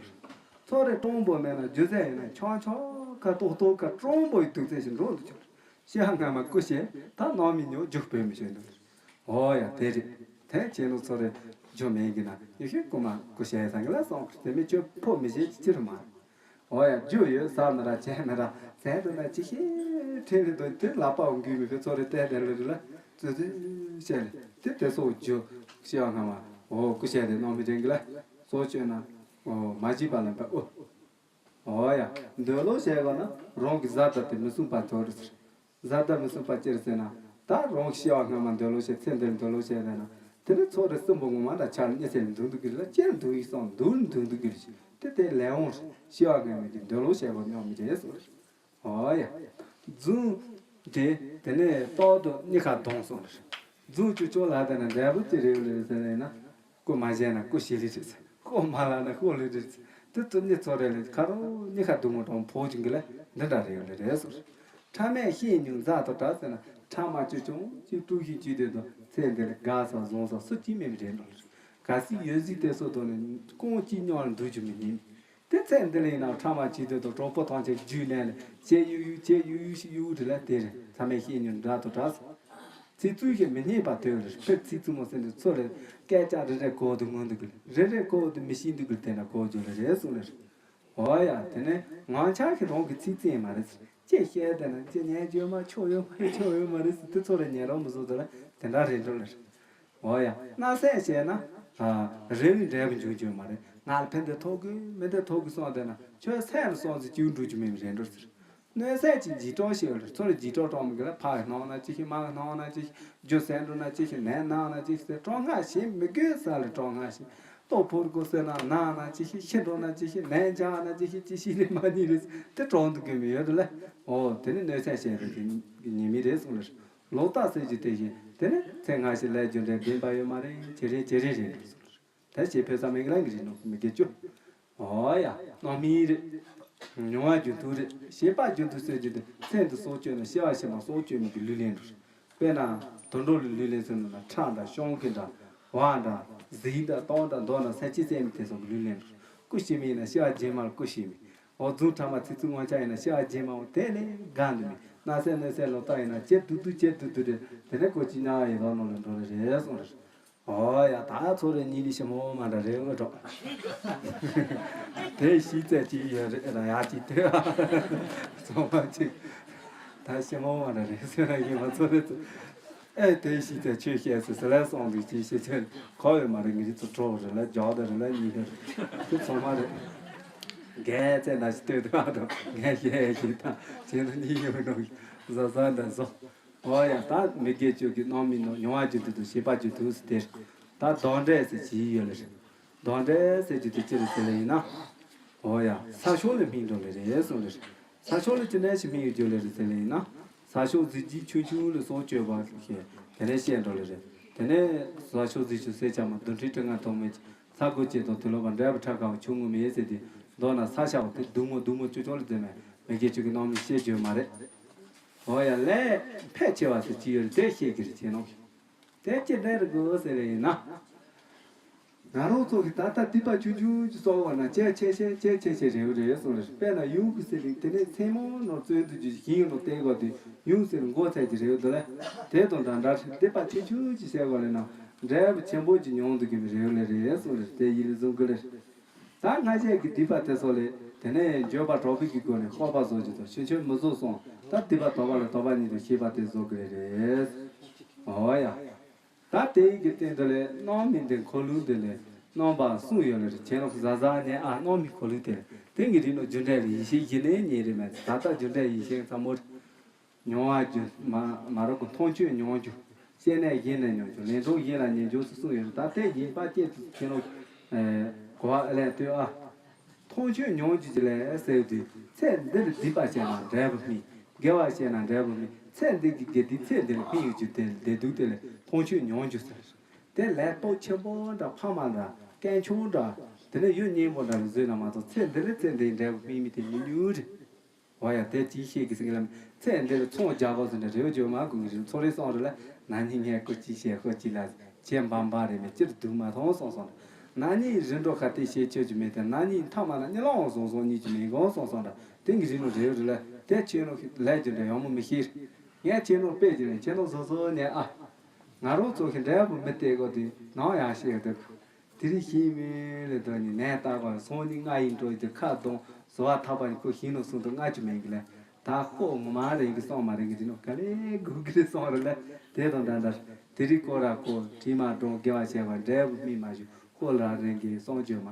ཚོ་རེ་སྤྲང་པོ་མེད་ན་རྒྱུ་མཚན་ཡིན་ན་ཆང་ཆང་ཁ་ཏོག་ཏོག་ཁ་སྤྲང་པོ་ཡི་དུག་རྫས་ཤིག་འགྲོ་འདུག་ཆོག་ཤེས་ཡ་སྔ་མ་སྐུ་ཞེས་ད་ནང་མི་ཉོ་རྒྱུག་པོས་མི་ཤེས་འདུག་འོ་ཡ་དེ་རེད། དེ་བྱས་ནོ་ཚོ་རེ་རྒྱུ་མེད་གི་ན་ཡེ་ཤེས་སྐུ་མ་སྐུ་ཞེས་ས་གི་ལ་སོང་དེ་མི་ཁྱོད་ཕོ་མི་ཤེས་ཅི་ཅི་རུ་མ། འོ་ཡ་རྒྱུ་ཡོད་ཟ་ནི་ར་བྱས་ནི་ར་ཟས་འདུག་ན་ཅི་ཤེས་ཁྲེལ་ལི་འདུག་དེ་ལ་པའོ་འགུལ་མི་ཕེ་ཚོ་རེ་བལྟས་བསྡད་ལ་རི་ལ། ཙི་ཙི་བཤད་ལེ། དེ་དེ་སོགས་རྒྱུ་ཤེས་པ་སྔ་མ་འོ་སྐུ་བཤད་དེ་གནང་མི་དྲན་གི་ལ། སོགས་བཅོས་ན་འོ་མ་བྱིས་པ་ལ་འབད་ཨོ། འོ་ཡ། འདོད་ལོ་བཤད་པ་ན་རང་གི་བཟའ་ཟླ་དེ་མི་སྲུན་པ་དོ་རུ་ཟེར། བཟའ་ཟླ་མི་སྲུན་པ་ཅི་རེད་ཟེར་ན། ད་རང་གི་ཤེས་པ་སྔ་མ་འདོད་ལོ་བཤད་ཚེ་འདིར་འདོད་ལོ་བཤད་ཟེར་ན། དེ་ནི་ཚོ་རེ་གསུམ་པོ་ངོ་མ་འདྲ་ཆར་གཉིས་ཚེ་འདུག་འདུག་གི་རེད་ལ་ཅེར་འདུག་ཡིག་སོང་འདུག་འདུག་འདུག་གི་རེད། དེ་དེ་ལས་འོང་རེད་ཤེས་པ་སྔ་མ་གི་འདོད་ལོ་བཤད་པ་སྙོག་མི་རེད་སོང་རེད། ཨོ་ཡ། རྫུན། དེ་དེ་ནས་ཏོག་ཏུ་གཉིས་ཁ་གདོང་སོང་རེད། རྫུན་བཅུ་བཅོ་ལ་དེ་ན་འབྲས་བུ་ཅི་རེད་ལེ་ཟེར་ན། སྐུ་མ་བཞེས་ན་སྐུ་ཞི་ལི་རེད། སྐུ་མ་ལ་ན་སྐུ་ལི་རེད། དེ་ཚོ་གཉིས་ཚོ་རེད་ལེ་ཁ་རོ་གཉིས་ཁ་གདོང་མོ་གྲོང་ཕོ་བཅུ་གི་ལེ་འདི་འདྲ་རེད་ལེ་རེད་སོང་རེད། ཕྲ་མས་ཤེས་མྱོང་མཛའ་དང་འདྲ་ཟེར་ན་ཕྲ་མ་བཅུ་ཆུང་གཅིག་དཀྲུག་ཤིང་གཅིག་དེ་དང་ཚེ་འདི་ལ་དགའ་ས་བཟང་ས་སུ་གཅིག་མེད་པའི་རེད་འགྲོ་ལེ། གལ་སྲིད་ཡོད་གཟིགས་དེ་སོ་དོ་ནས་ཀོང་གཅིག་སྙོག་ལ་འདུག་རྒྱུ་མི་ཉན། དེ་ཚེ་འདི་ལ་ཡིན་ན་ཕྲ་མ་བྱེད་འདོད་དང་གྲོགས་པོ་ཐམས་ཅད་རྒྱུད་ལེན་ལ་བྱེད་ཡུག་ཡུག་བྱེད་ཡུག་ཡུག་ཞིག་ཡུག་རེ་ལ་དེ་རེད་ཚ་མེད་ཤེས་ཉོན་འདྲ་དང་འདྲ། ཚིག་རྩུབ་ཞིག་མི་སྙན་པ་དོན་རེད་ཕེབས་ཚིག་རྩུབ་མོ་ཟེར་འདི་ཚོ་རེད་སྐད་ཆ་རེ་རེ་གོ་དུ་ངོ་འདུག་གི་རེ་རེ་གོ་དུ་མི་ཤེས་འདུག་གི་དེ་འདྲ་གོ་རྒྱུ་ལ་རེད་གསུངས་ལེ། འོ་ཡ་དེ་ནས་ངང་ཆགས་ཤིག་རང་གི་ཚིག་རྩུབ་མ་རེད་ཅེས་བཤད་དེ་ན་ཅེས་ཉན་རྒྱུ་མ་ཆོག་ཡོད་མ་རེད་ཆོག་ཡོད་མ་རེད་ཟེར་དེ་ཚོ་རེ་ཉན་རང་མི་བཟོ་དེ་ལ་དེ་འདྲ་རེད་འགྲོ་ལེ། འོ་ཡ། སྣ་སེང་བྱས་ན། རེ་བའི་འབྲས་བུ་འབྱུང་རྒྱུ་མ་རེད། ང་ལ་ཕན་བདེ་ཐོགས་གི་མི་བདེ་ཐོགས་གི་སོང་བསྡད་ན་ཁྱོད་སེམས་ལ་སོང་ཟེར་སྐྱིད་འགྲོ་རྒྱུ་མེད་རེད་འགྲོ་ཟེར། སྣོད་སེང་གི་འཇིགས་སྐྲག་ཞིག་ཡོད་རེད་ཚོ་ལ་འཇིགས་སྐྲག་སྐྲག་མི་དགོས་ལ་ཕ་གི་སྣང་ན་ཅི་ཞིག་མ་གི་སྣང་ན་ཅི་ཞིག་རྒྱུ་ཟས་འགྲོ་ན་ཅི་ཞིག་ནད་ན་ན་ཅི་ཞིག་ཟེར་སྐྲག་སྔ་ཞིག་མི་དགོས་ས་ལ་སྐྲག་སྔ་ཞིག་ལྟོ་ཕོར་དགོས་ཟེར་ན་ན་ན་ཅི་ཞིག་ཤི་འགྲོ་ན་ཅི་ཞིག་ནད་འཇགས་ན་ཅི་ཞིག་ཅི་ཞིག་ལས་མ་ཉིན་རེད་དེ་སྐྲག་འདུག་གི་མི་ཡོད་རེད་ལ། འོ་དེ་ནི་སྣོད་སེང་བྱས་རེད་དེ་ཉེས་མི་རེད་གསུངས་ལ། ལོ་རྟགས་ཟེར་རྒྱུ་དེ་བཞིན་ དེ་ནས་ཚེ་སྔ་ཕྱི་ལས་རྒྱུ་འབྲས་བདེན་པ་ཡོད་མ་རེད། ཇེ་རེ་ཇེ་རེ་རེད་འགྲོ་སོང་རེད། ད་ཞེས་ཕེབས་ས་མེད་ལ་གི་རེད་ནོ་མི་དགེ་བཅུ། ཨོ་ཡ། རྣམ་སྨིན་རེད། མྱོང་བ་རྒྱུ་མཐུན་རེད། ཤེས་པ་རྒྱུ་མཐུན་ཟེར་རྒྱུ་དེ་ཚེ་འདི་སྲོག་གཅོད་ན་སྐྱེ་བ་ཕྱི་མ་སྲོག་གཅོད་མི་གི་ལུས་ལེན་འགྲོ་རེད། དཔེར་ན། དུད་འགྲོ་ལ་ལུས་ལེན་ཟེར་ན་ཁྲག་འདྲ་གཤོང་གི་འདྲ། བ་འདྲ། གཟིག་འདྲ་ལྟོགས་འདྲ་འདོད་ན་ས་ཅི་ཟད་མི་དེ་ཚོ་གི་ལུས་ལེན་འགྲོ་རེད། སྐུ་ཞིག་མི་ཡིན་ན་སྐྱེ་བ་རྗེས་མར་སྐུ་ཞིག་མི། འོ་རྫུན་ཕྲ་མ་ཚིག་རྩུབ་ངོ་ཆ་ཡིན་ན་སྐྱེ་བ་རྗེས་མ་འོ་དེ་ལས་དགའ་འདུག་མི། གནའ་སའི་གནོད་སའི་ལོ་ཏོག་ཡིན་ན་ལྕེ་ཏུ་ཏུ་ལྕེ་ཏུ་ཏུ་རེད། དེ་ནས་ཀོ་ཅི་ཉག་ཡི་རོ་ནོ་ལ་འགྲོ་རེ་རེད་སོང་རེད། ཨོ་ཡ། ད་ཚོ་རེ་གཉིས་ལི་ཞི་མོ་མ་འདྲ་རེད་འོ་འགྲོ། དེ་ཤི་ཚད་ཅིག་ཡོད་རེད་ར་ཡ་ཅིག་དེ། ཚོ་མ་ཅིག་ད་ཞི་མོ་མ་འདྲ་རེད་ཟེར་ར་ཡིན་མ་ཚོ་རེད། ཨེ་དེ་ཤི་ཚད་ཆོས་བཤད་ཟེར་ཟེར་ལ་སོང་དུས་ཅིག་ཤི་ཚད་ཁོ་ཡོད་མ་རེད། ངེད་ཀྱི་ཚོ་གྲོགས་རེད་ལ་རྒྱག་དེ་རེད་ལ་གཉིས་རེད། དེ་ཚོ་མ་རེད། རྒན་ཚད་འདྲ་ཞིག་ལྟོས་དུས་ཨ་དང་ངས་བཤད་ཞིག་དང་བྱས་ན་གཉིས་ཡོད་འགྲོ་བཟའ་བཟའ་འདྲ་བཟོ། ཨོ་ཡ། ད་མི་དགེ་བཅུ་གི་རྣམ་སྨིན་ནོ་མྱོང་བ་རྒྱུ་མཐུན་དང་ཤེས་པ་རྒྱུ་མཐུན་ཟེར་དེ། ད་གདོན་འདྲེ་ཟེར་གྱི་ཡོད་ལེ་རེད། གདོན་འདྲེ་ཟེར་རྒྱུ་དེ་ཅི་རེད་ཟེར་ལེ་ཡིན་ན། ཨོ་ཡ། ས་ཕྱོགས་ལ་སྨིན་འགྲོ་ལེ་རེད་གསུངས་ལེ་རེད། ས་ཕྱོགས་ལ་ཅི་འདྲ་ཞིག་སྨིན་ཡོད་རྒྱུ་ལེ་རེད་ཟེར་ལེ་ཡིན་ན། ས་ཕྱོགས་གཟི་བརྗིད་ཆུང་ཆུང་ལ་སྲོག་གཅོད་པ་ཞིག་དེ་ནས་བཤད་འགྲོ་ལེ་རེད། དེ་ནས་ས་ཕྱོགས་གཟི་བརྗིད་སེར་ཆ་མ་རྡུལ་ཕྲན་ཁྲི་ལྔ་ཐོགས་མེད་ཀྱི་ས་དགུ་བཅད་དང་དུ་ལོ་བ་འདྲ་བ་ཁྲ་ཁ་བ་ཆུང་ངུ་མེད་ཟེར་ཏེ། མདོར་ན་ས་ཤ་བ་དེ་སྡུག་མོ་སྡུག་མོ་ཅོ་ཅོ་ལ་བསྡད་མེད་མི་དགེ་བཅུ་གི་རྣམ་སྨིན་བཤད་རྒྱུ་མ་རེད། འོ་ཡ། ལས་ཕལ་ཆེ་བ་ཟེར་གྱི་ཡོད་རེད་དེ་བཤད་ཀྱི་རེད་བྱས་ནོ། དེ་ཅི་འདྲ་རེད་དགོས་ཟེར་ལེ་ཡིན་ན། ང་རང་ཚོ་གི་ད་ལྟ་སྡིག་པ་ཆུང་ཆུང་ཅིག་གསོག་པ་ན་ཆེ་ཆེ་ཆེ་ཆེ་ཆེ་ཆེ་རེ་བ་རེད་གསུངས་རེད། དཔེར་ན་ཡུམ་གྱི་སྲིད་ལིང་དེ་ནས་མཚན་མོ་ནོར་བཙོན་དུ་འཇུག་ཞིང་ཡོད་ནོ་བསྟན་དགོས་དུས་ཡུམ་སྲིད་ལ་མགོ་ཚད་ཀྱི་རེ་བ་འདུག་ལ། དེ་དང་འདྲ་འདྲ་སྡིག་པ་ཆེ་ཆུང་ཅིག་བྱས་པ་ལས་ན་འབྲས་བུ་ཆེན་པོ་ཅིག་མྱོང་འདུག་གི་མི་རེ་བ་ལས་རེད་གསུངས་རེད། དེ་ཡིད་ལ་བཟུང་གི་རེད། ད་སྔ་ཕྱི་གི་སྡིག་པ་དེ་ཚོ་ལས་དེ་ནས་འགྱོད་པ་གྲོགས་པོ་གི་སྒོ་ནས་ཤོག་པ་བཟོ་རྒྱུ་དང་ཆུ་ཆུ་མི་བཟོ་སོང་ད་སྡིག་པ་དོག་པ་ལ་དོག་པ་ཉིད་དུ་ཤེས་པ་དེ་བཟོ་གི་རེད། འོ་ཡ། ད་དེའི་གི་སྟེང་དུ་ལས་རྣམ་སྨིན་དེ་འཁོར་ལུགས་དེ་ལས་རྣམ་པ་གསུམ་ཡོད་ལ་རེད། བྱས་ནོ་གཟའ་གཟའ་ཉལ་ཨ་རྣམ་སྨིན་འཁོར་ལུགས་དེ་ལས་དེ་གི་རིགས་ནོ་རྒྱུ་འབྲས་ལ་ཡིད་ཤེས་ཡིན་ནའི་ཉེ་རེ་མེད། ད་ལྟ་རྒྱུ་འབྲས་ཡིད་ཤེས་ཚ་མོ་རེད། མྱོང་བ་རྒྱུ་མ་མ་རོགས་གི་མཐོང་ཆོས་མྱོང་རྒྱུ། སྐྱེས་ནས་གཞན་ལ་མྱོང་རྒྱུ་ལན་གྲངས་གཞན་ལ་ཉན་རྒྱུ་སུ་གསུངས་ཡོད་ད་དེ་ཡིན་པ་ཅན་དུ་ཁྱེད་རང་གོ་བ་ཨེ་ལེན་ལྟོས་ཨ། མཐོང་ཆོས་མྱོང་རྒྱུ་ཅི་ལས་ཟེར་དུས་ཚེ་འདིར་སྡིག་པ་བྱས་ན་འབྲས་བུ་སྨིན། དགེ་བ་བྱས་ན་འབྲས་བུ་སྨིན། ཚེ་འདི་གི་དགེ་སྡིག་ཚེ་འདིར་སྨིན་ཡོད་རྒྱུ་དེ་བདེ་སྡུག་དེ་ལས་མཐོང་ཆོས་མྱོང་རྒྱུ་ཟེར། དེ་ལས་སྟོབས་ཆེན་པོ་འདྲ་ཕ་མ་འདྲ་དཀོན་མཆོག་འདྲ་དེ་ནས་ཡུལ་སྙིང་པོ་འདྲ་ལ་བཟོས་ན་མ་གཏོགས་ཚེ་འདི་ལས་ཚེ་འདིའི་འབྲས་བུ་སྨིན་མི་དེ་ཉུང་ཉུང་རེད། འོ་ཡ་དེ་ཅིའི་ཤེས་ཀྱི་ཟེར་གི་ལ་མི་ཚེ་འདིར་ཚོང་རྒྱག་གོ་ཟེར་ནས་རེའུ་ཇོ་མ་ཀུན་གྱི་རིང་ཚོ་རེ་སོང་རེ་ལ་ན་ནིང་ངས་ཀོ་ཅི་བྱས་ཀོ་ཅི་ལ་བྱས་འབའ་འབའ་རེ་མེད་སྤྱིར་སྡུག་མ་མཐོང་སོང་སོང་ན་ནིང་རི་འགྲོ་ཁ་ཏི་བྱས་ཆོད་ཀྱི་མེད་དེ་ན་ནིང་མཐའ་མ་ལ་གཉིད་ལོག་བཟོང་སོང་གཉིད་ཀྱི་མེད་གོ་སོང་སོང་ད་དེང་གི་རིང་ལ་རེའུ་རེ་ལ་དེ་ཁྱེད་ནོ་ལས་ཀྱི་འདྲ་ཡང་མོ་མི་ཤེས་ངས་ཁྱེད་ནོ་དཔེ་ཀྱི་རེད་ཁྱེད་ནོ་བཟོ་བཟོ་ནས་ཨ་ང་རང་ཚོ་གི་འབྲས་བུ་མི་སྟེར་གོ་དེ་ནང་ཡང་ཤེས་གི་འདུག་དེ་རིང་ཤེས་མེད་ལས་དོན་ནི་ནས་བཏགས་པ་སང་ཉིན་ང་ཡིན་འགྲོ་ཡི་དུ་ཁ་གདོང་བཟོ་བ་ཐག་པ་ནི་ཁོ་ཤེས་ནོ་གསུང་དུ་ང་ཅི་མེད་གི་ལས་ད་ཁོ་ངོ་མ་རེད་གི་སོང་མ་རེད་གི་དེ་ནོ་ག་ལེ་དགོས་གི་རེད་སོང་རེད་ལས་དེ་དང་འདྲ་འདྲ་དེ་རིང་ཁོ་ར་ཁོ་དྲི་མ་སྒྲོང་དགེ་བ་བྱས་པ་འབྲས་བུ་སྨིན་མ་བྱུང་ཁོ་ལ་རེད་གི་སོང་བྱོས་མ་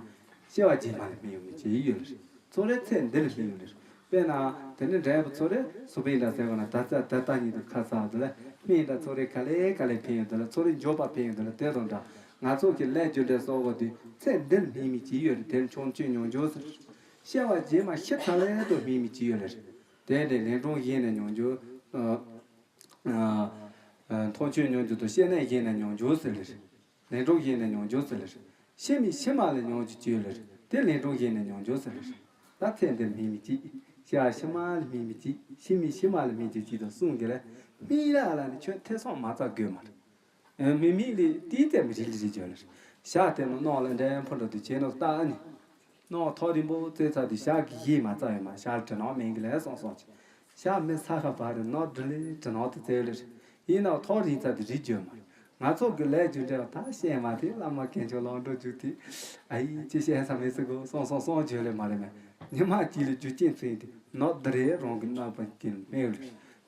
སྐྱེ་བ་རྗེས་མ་ལ་སྨིན་ཡོང་མི་བྱེད་ཡི་ཡོད་རེད། ཚོ་རེ་ཚེ་འདི་ལ་སྨིན་ཡོང་ལེར། དཔེར་ན། དེ་ནི་འབྲས་བུ་ཚོ་རེ་སུ་པིན་འདྲ་ཟེར་བ་ན་ད་ཚ་ད་ལྟ་ཉིད་དུ་ཁ་ཚ་དུ་ལ་སྨིན་འདྲ་ཚོ་རེ་ག་ལེ་ག་ལེ་ཕན་ཡོད་དུ་ལ་ཚོ་རེ་འབྱོར་པ་ཕན་ཡོད་དུ་ལ་དེ་དང་འདྲ། ང་ཚོ་གི་ལས་རྒྱུ་འབྲས་གསོག་གོ་དུས་ཚེ་འདི་ལ་སྨིན་མི་ཅི་ཡོད་རེད་དེར་མཆོང་སྐྱོད་མྱོང་འཇོག་ཟེར། སྐྱེ་བ་རྗེས་མ་ཤི་ཚ་ལེ་དུ་སྨིན་མི་ཅི་ཡོད་ལེར། དེ་འདྲའི་ལན་གྲངས་གཞན་ནས་མྱོང་འཇོག་མཐོང་ཆོས་མྱོང་འཇོག་དང་སྐྱེ་གནས་གཞན་ནས་མྱོང་འཇོག་ཟེར་ལེར། ལན་གྲངས་གཞན་ནས་མྱོང་འཇོག་ཟེར་ལེར། ཤི་མི་ཤི་མ་ལ་མྱོང་རྒྱུ་ཅི་ཡོད་ལེར། དེ་ལན་གྲངས་གཞན་ནས་མྱོང་འཇོག་ཟེར་ལེར། ད་ཚེ་འདིར་སྨིན་མི་གཅིག་ཤི་བ་ཤི་མ་ལ་སྨིན་མི་གཅིག་ཤི་མི་ཤི་མ་ལ་སྨིན་རྒྱུ་གཅིག་དང་གསུངས་གི་ལ། སྨིན་ལ་ལ་ནི་ཁྱོད་ཐེ་ཚོམ་མ་རྩ་དགོས་མ་རེད། མི་མི་ལས་ཏིས་ཏེ་མི་རིགས་ལས་རིགས་བརྗོད་ལེར། ཤ་དེ་ནི་ནོག་ལ་འདྲེན་ཕོ་འདྲ་དུ་བྱས་ནོག་ལྟ་ཨ་ནི། ནོག་ཐོག་རིང་པོ་བཙལ་ཚར་དུས་ཤ་གི་ཡིད་མ་རྩ་ཡོད་མ་ཤ་ལ་དྲི་ནོག་མེན་གི་ལས་སོང་སོང་ཅི། ཤ་མི་ས་ཁ་བར་རི་ནོག་འདྲི་ལེ་དྲི་ནོག་ཏུ་བཙལ་ལེར། ཡིན་ནའང་ཐོག་རིང་ཚར་དུས་རིགས་བརྗོད་མ་རེད། ང་ཚོ་གི་ལས་རྒྱུ་འབྲས་ད་ཤེས་མ་ཐེ་བླ་མ་དཀོན་མཆོག་ལོངས་སྤྲོ་རྒྱུ་དེ། ཨ་ཡིས་ཅི་བཤད་ས་མི་སྲིད་གོ་སོང་སོང་སོང་བརྗོད་ལེ་མ་རེད་མེད། ཉི་མ་གཅིག་ལ་རྒྱུ་རྐྱེན་ཚུན་དེ་ནོག་འདི་རེད་རང་གི་རྣམ་པ་ཀྱི་སྨྲས་ལེར།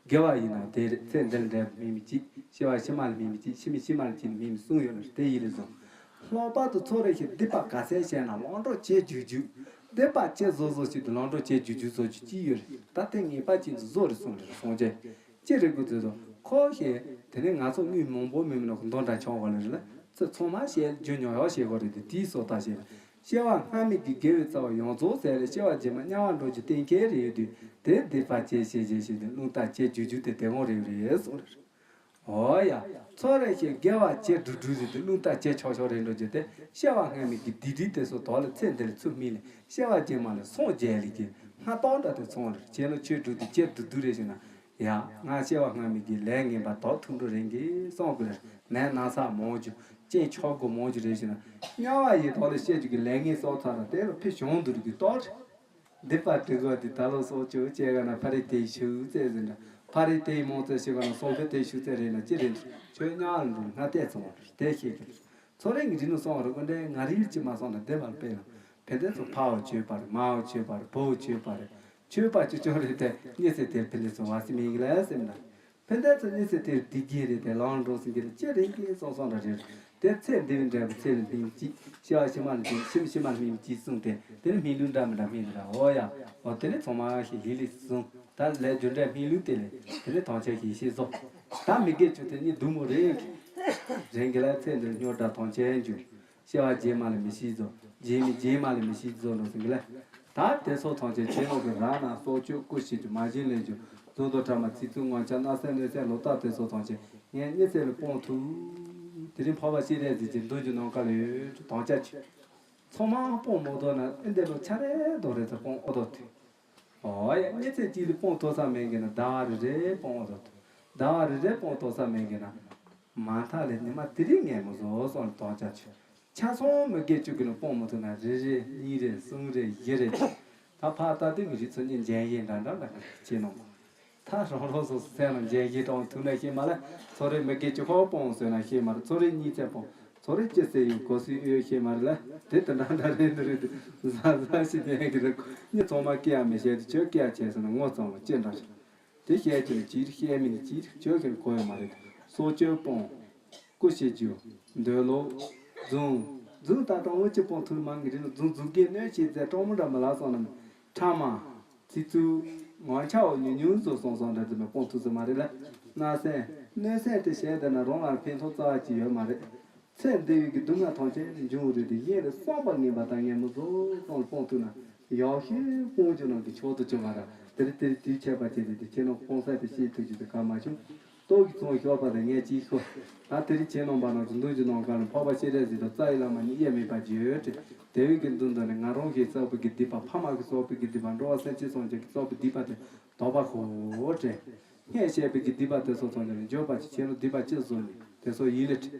དགེ་བ་ཡིན་ན་དེ་རེད་ཚེ་འདིར་འབྲས་བུ་སྨིན་མི་གཅིག་ཤི་བ་ཤི་མ་ལ་སྨིན་མི་གཅིག་ཤི་མི་ཤི་མ་ལ་སྐྱེ་ནི་སྨིན་མི་གསུམ་ཡོད་ལ་དེ་ཡིན་ལ་བཟུང་། ལྷག་པར་དུ་ཚོ་རེ་ཞིག་སྡིག་པ་ག་ཚད་བྱས་ན་ལོངས་སྤྲོ་བྱེད་རྒྱུ་རྒྱུ། སྡིག་པ་ཅི་བཟོ་བཟོ་ཞིག་ཏུ་ལོངས་སྤྲོ་བྱེད་རྒྱུ་རྒྱུ་བཟོ་རྒྱུ་ཅི་ཡོད་རེད་ད་དེ་ངེས་པ་ཅན་དུ་བཟོ་རེ་གསུངས་རེ་སོང་རྗེས། ཅི་རེད་དགོས་ཚོད་དུ་ཁོ་ཞེས་དེ་ནས་ང་ཚོ་དངུལ་མང་པོ་མི་མི་ནོག་མདོ་འདྲ་ཆོག་གོ་ལེ་རེད་ལ་ཚེ་ཚང་མ་བཤད་རྒྱུ་ཉོ་ཡོག་བྱེད་དགོས་རེད་དེ་དེའི་སོ་ད་བྱེད་ལ། སྐྱེ་བ་སྔ་མའི་གི་དགེ་བའི་རྩ་བ་ཡོངས་རྫོགས་ཟད་ལས་སྐྱེ་བ་རྗེས་མ་དམྱལ་བར་འགྲོ་རྒྱུ་གཏན་འཁེལ་རེད་ཡོད་དུས་དེ་སྡིག་པ་བྱས་བྱས་བྱས་བྱས་ཏེ་རླུང་རྟ་བྱས་རྒྱུ་རྒྱུ་དེ་དེ་འོང་རེད་རེད་གསུངས་རེད། འོ་ཡ། ཚོ་རེ་ཞིག་དགེ་བ་བྱེད་འགྲོ་འགྲོ་ཟེར་ཏེ་རླུང་རྟ་བྱེད་ཆོག་ཆོག་རེད་འགྲོ་རྒྱུ་དེ་སྐྱེ་བ་སྔ་མའི་གི་སྡིག་སྒྲིབ་དེ་ཚོ་དོག་ལ་ཚེ་འདི་ལ་ཚུར་སྨིན་ལས་སྐྱེ་བ་རྗེས་མ་ལ་སངས་རྒྱས་ལས་ཀྱི་སྔ་རྟགས་འདྲ་དེ་ཚོང་རེད་བྱས་ལ་ཆོས་སྒྲུབ་དེ་བྱེད་འགྲོ་འགྲོ་རེད་ཟེར་ན། ཡ། ང་སྐྱེ་བ་སྔ་མའི་གི་ལས་ངན་པ་དོག་ཐུག་འགྲོ་རེད་གི་སངས་དགོས་རེད་ནས་ན་ཚ་མང་རྒྱུ་རྐྱེན་ཆོག་དགོས་མང་རྒྱུ་རེད་ཟེར་ན། དམྱལ་བ་ཡི་དོག་ལ་སྐྱེ་རྒྱུ་གི་ལས་ངན་བསགས་ཚར་ན་དེ་ལ་ཕི་བྱུང་འདུག་གི་རྟགས་རེད། སྡིག་པ་དྲུག་གོ་དེ་ད་ལོ་སོགས་ཆོས་བྱེད་ག་ན་ཕ་རི་དེ་ཤུགས་ཚད་ཟིན་འདྲ། ཕ་རི་དེ་མང་ཚད་ཤུགས་ག་ན་སོང་ཕི་དེ་ཤུགས་ཚད་རེད་ན་ཅི་རེད། ཆོས་ཉག་ལ་འགྲོ་སྔ་ལྟས་ཚོང་དེ་ཤེས་ཀྱི། ཚོ་རེ་ངི་རི་ནུ་སོང་རུ་ཀུན་ཏེ་ང་རིལ་ཅི་མ་སོང་ན་བདེ་བར་སྤེལ་ལ། ཕན་བདེ་ཚོ་ཕའོ་ཆོས་པར་མའོ་ཆོས་པར་བོའོ་ཆོས་པར་ཆོས་པ་ཅུ་ཅོ་རེད་དེ་ཉེ་ཚེ་དེར་ཕན་བདེ་ཚོ་བ་སི་མིང་ལ་སེམས་ན། ཕན་བདེ་ཚོ་ཉི་ཚེ་དེར་བདེ་སྐྱིད་རེད་དེ་ལང་འགྲོ་སེང་གེ་ལ་ཅི་རེད་ཀྱི་སོང་སོང་འདྲ་རེད། དེ་ཚེ་འདི་བའི་འབྲས་བུ་ཚེ་ལ་སྨིན་གཅིག་ཤི་བ་ཤི་མ་ལ་སྨིན་ཤི་མ་ཤི་མ་ལ་སྨིན་གཅིག་གསུངས་ཏེ་དེ་ནི་སྨིན་ལུགས་འདྲ་མི་འདྲ་སྨིན་འདྲ་འོ་ཡ། འོ་དེ་ནི་ཚང་མ་ཞིག་ཡིད་ལས་གསུངས་ད་ལས་རྒྱུ་འབྲས་སྨིན་ལུགས་དེ་ལས་དེ་ནི་དང་ཆ་ཞིག་ཤེས་སོ། ད་མི་དགེ་བཅུ་དེ་གཉིས་སྡུག་མོ་རེད། རེད་གི་ལ་ཚེ་འདིར་རྙོག་དྲ་དང་ཆ་འཇུག་སྐྱེ་བ་རྗེས་མ་ལ་མི་ཤེས་བཟོ། རྗེས་མི་རྗེས་མ་ལ་མི་ཤེས་བཟོ་འགྲོ་ཟིན་གི་ལ། ད་དེ་ཚོ་ཐམས་ཅད་ཁྱེད་རང་གི་རང་ན་སྲོག་གཅོད་སྐུ་ཞིག་གི་མ་བཞིན་ལས་རྒྱུ་རྫུན་དུ་ཕྲ་མ་ཚིག་རྩུབ་ངོ་ཆ་སྣ་སེམས་གནོད་སེམས་ལོག་ལྟ་དེ་ཚོ་ཐམས་ཅད་ངས་གཉིད་སད་ལ་སྤོང་ཐུབ། དེ་རིང་འཕགས་པ་སྤྱན་རས་གཟིགས་ཀྱི་མདུན་གྱི་ནམ་མཁའ་ལ་ཡོད་དང་ཆ་ཆེ། ཚང་མ་སྤོང་མོ་དོ་ན་ཨེ་འདི་ལོ་ཆ་རེ་དོ་རེ་ཚོ་སྤོང་ཨོ་དོ་ཐུ། ཨོ་ཡ་གཉིད་སད་ཅིག་ལ་སྤོང་ཐོ་ས་མེད་གི་ན་ཟླ་བ་རེ་རེ་སྤོང་ཨོ་དོ་ཐུ། ཟླ་བ་རེ་རེ་སྤོང་ཐོ་ས་མེད་གི་ན། མ་མཐའ་ལས་ཉི་མ་དེ་རིང་ངས་མོ་བཟོ་སོང་ལ་དོག་ཅག་ཆུ། ཆ་ཚང་མི་དགེ་བཅུ་གི་ནང་སྤོང་མི་ཐུབ་ན་རེ་རེ་གཉིས་རེ་གསུམ་རེ་བཞི་རེ་ཆུ། ད་ཕར་ལྟ་དུས་ངི་རི་ཚོ་གཉིས་འཇལ་ཡིན་འདྲ་འདྲ་འདྲ་འདྲ་བྱེད་ནོ། ད་རང་རང་སོ་སོ་སེམས་ལ་འཇལ་ཡིན་གྲོང་ཐུག་ན་ཤེས་མ་ལ་ཚོ་རེ་མི་དགེ་བཅུ་ཁོག་སྤོང་ཟོས་ན་ཤེས་མ་རེད་ཚོ་རེ་གཉིས་ཚེ་སྤོང་ཚོ་རེ་ཅི་ཟེར་ཡོད་གོ་སུས་ཨོ་ཤེས་མ་རེད་ལ་དེ་ལྟ་འདྲ་འདྲ་རེད་འདི་རེད་འདི་ཟ་ཟ་ཞིག་ནས་གི་རེད་གཉིས་ཚང་མ་སྐྱེ་ཡ་མི་ཤེས་དུ་ཁྱོད་སྐྱེ་ཡ་བྱས་སོང་ན་ངོ་ཚང་བ་ཅི་འདྲ་རེད། དེ་བཤད་ཀྱི་ནི་ཅིར་བཤད་མི་ནི་ཅིར་བྱོས་ཀྱི་ནི་གོ་ཡོད་མ་རེད། སྲོག་གཅོད་སྤོང་། སྐུ་ཞེ་རྒྱུ། འདོད་ལོག་རྫུན། རྫུན་ད་དང་འོ་ཅི་སྤོང་ཐུབ་མ་ངི་རི་ནི་རྫུན་རྫུན་སྐད་གནོད་བྱེད་ཚེ་སྤྲང་མོ་འདྲ་མི་ལ་སོང་ནམ། ཕྲ་མ། ཚིག་རྩུབ། ངོ་ཆ་འོ་ཉུང་ཉུང་བཟོ་སོང་སོང་འདྲ་ཙམ་མ་སྤོང་ཐུབ་ས་མ་རེད་ལ། གནའ་སེམས། གནོད་སེམས་དེ་བྱས་བསྡད་ན་རང་ལ་ཕན་ཐོགས་རྩ་བ་ཅིག་ཡོད་མ་རེད། ཚེ་འདི་ཡི་གི་སྡུག་བསྔལ་ཐམས་ཅད་ནི་འབྱུང་རེད་དེ་ཡིན་རེད་བསམ་པ་ངན་པ་དང་ངན་མི་བཟོ་གསུམ་ལ་སྤོང་ཐུབ་ན་ཡག་ཤོས་སྤོང་རྒྱུ་ནང་གི་མཆོག་ཏུ་གྱུར་པ་ར་དེར་དེར་དུས་ཆད་པ་བྱས་ཏེ་དེ་ཁྱེད་རང་སྤོང་ས་དེ་ཤེས་ཐུབ་རྒྱུ་དེ་ག་མ་བྱུང་། ཏོག་གི་ཚོང་ཤོར་པ་དེ་ངས་ཅིག་ཤོར། ད་དེ་རིང་ཁྱེད་རྣམ་པ་རྣམས་ཀྱི་མདུན་གྱི་ནང་ག་ནས་འཕགས་པ་སྤྱན་རས་གཟིགས་དང་རྩ་བའི་བླ་མ་གཉིས་དབྱེར་མེད་པར་བརྗོད་དེ་དེ་བས་ཀྱི་མདུན་དུ་ནི་ང་རང་གིས་བསགས་པའི་གི་སྡིག་པ་ཕ་མ་གིས་བསགས་པའི་གི་སྡིག་པ་འགྲོ་བ་སེམས་ཅན་སོང་ཅིག་གིས་བསགས་པའི་སྡིག་པ་དེ་དོགས་པ་ཤོར་དྲན། སྔས་བཤད་པའི་གི་སྡིག་པ་དེ་ཚོ་ཚང་ནས་འགྱོད་པ་ཅིག་ཁྱེད་རང་སྡིག་པ་ཅི་བཟོ་ནས་དེ་ཚོ་ཡིད་ལ་དྲན།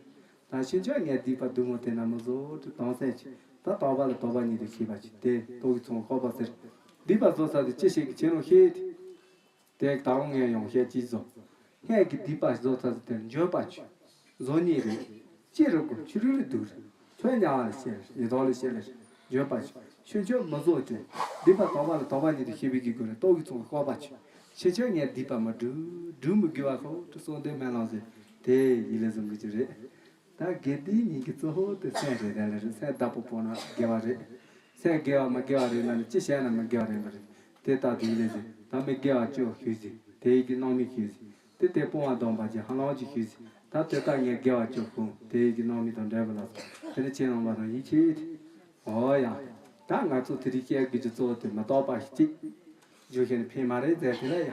ད་ཕྱིན་ཆད་ངས་སྡིག་པ་སྡུག་མོ་དེ་ན་མི་བཟོ་དྲི་དང་སེམས་ཀྱི་ད་དོགས་པ་ལ་དོགས་པ་ཉིད་དུ་ཤེས་པ་ཅིག་དེ་ཏོག་གི་ཚོང་ཁོག་པ་ཟེར། སྡིག་པ་བཟོ་ས་དེ་ཅི་ཞིག་གི་ཁྱེད་རང་ཤེས་ཏེ། དེ་ད་རུང་ངས་ཡང་བཤད་ཅིག་བཟོ། སྔས་ཀྱི་སྡིག་པ་བཟོ་ས་དེ་འགྱོད་པ་ཅིག་བཟོ་ཉིད་རེད། ཅི་རུ་དགོས་ཕྱི་རོལ་ལ་སྡུག་རེད། ཁྱོད་ཉལ་བ་ལ་ཤེས་རེད་ཡི་དྭགས་ལ་ཤེས་ལེ་རེད། འགྱོད་པ་ཅིག་ཕྱིན་ཆད་མི་བཟོ་ཅིག་སྡིག་པ་དོགས་པ་ལ་དོགས་པ་ཉིད་དུ་ཤེས་པའི་གི་སྒོ་ནས་ཏོག་གི་ཚོང་ཁོག་པ་ཅིག་ཕྱིན་ཆད་ངས་སྡིག་པ་མི་སྒྲུབ་སྒྲུབ་མི་དགོས་པ་ཁོ་ཏུ་གསོལ་འདེབས་སྨོན་ལམ་ཟེར་དེ་ཡིད་ལ་བཟུང་གི་ཅིག་རེད། ད་དགེ་སྡིག་གཉིས་ཀྱི་གཙོ་བོ་དེ་སེམས་རེད་རེད་ལ་རེད་སེམས་བདག་པོ་སྤོང་ན་དགེ་བ་རེད། སེམས་དགེ་བ་མི་དགེ་བ་རེད་ན་ནི་ཅི་བྱས་ན་མི་དགེ་བ་རེད་མ་རེད། དེ་ལྟ་དུས་ལས་ཟེར་ད་མི་དགེ་བ་བཅུ་ཞུས་ཟིན་དེ་ཡི་གི་སྣང་མེད་ཞུས་ཟིན་དེ་དེ་སྤོང་བ་སྡོམ་པ་གྱི་ཧ་ལམ་གྱི་ཞུས་ཟིན་ད་དེ་ལྟ་ངས་དགེ་བ་བཅུ་ཞུ་དེ་ཡི་གི་སྣང་མེད་དང་འབྲེལ་བ་ལ་དེ་ནི་ཁྱེད་རྣམ་པ་དང་ཡིད་ཆེས་ཏེ། འོ་ཡ། ད་ང་ཚོ་དེ་རིང་བཤད་དགོས་ཀྱི་གཙོ་བོ་དེ་མི་རྟག་པ་གཅིག་རྒྱུ་ཤེས་ནི་ཕན་མ་རེད་ཟེར་དེ་ལ་ཡ།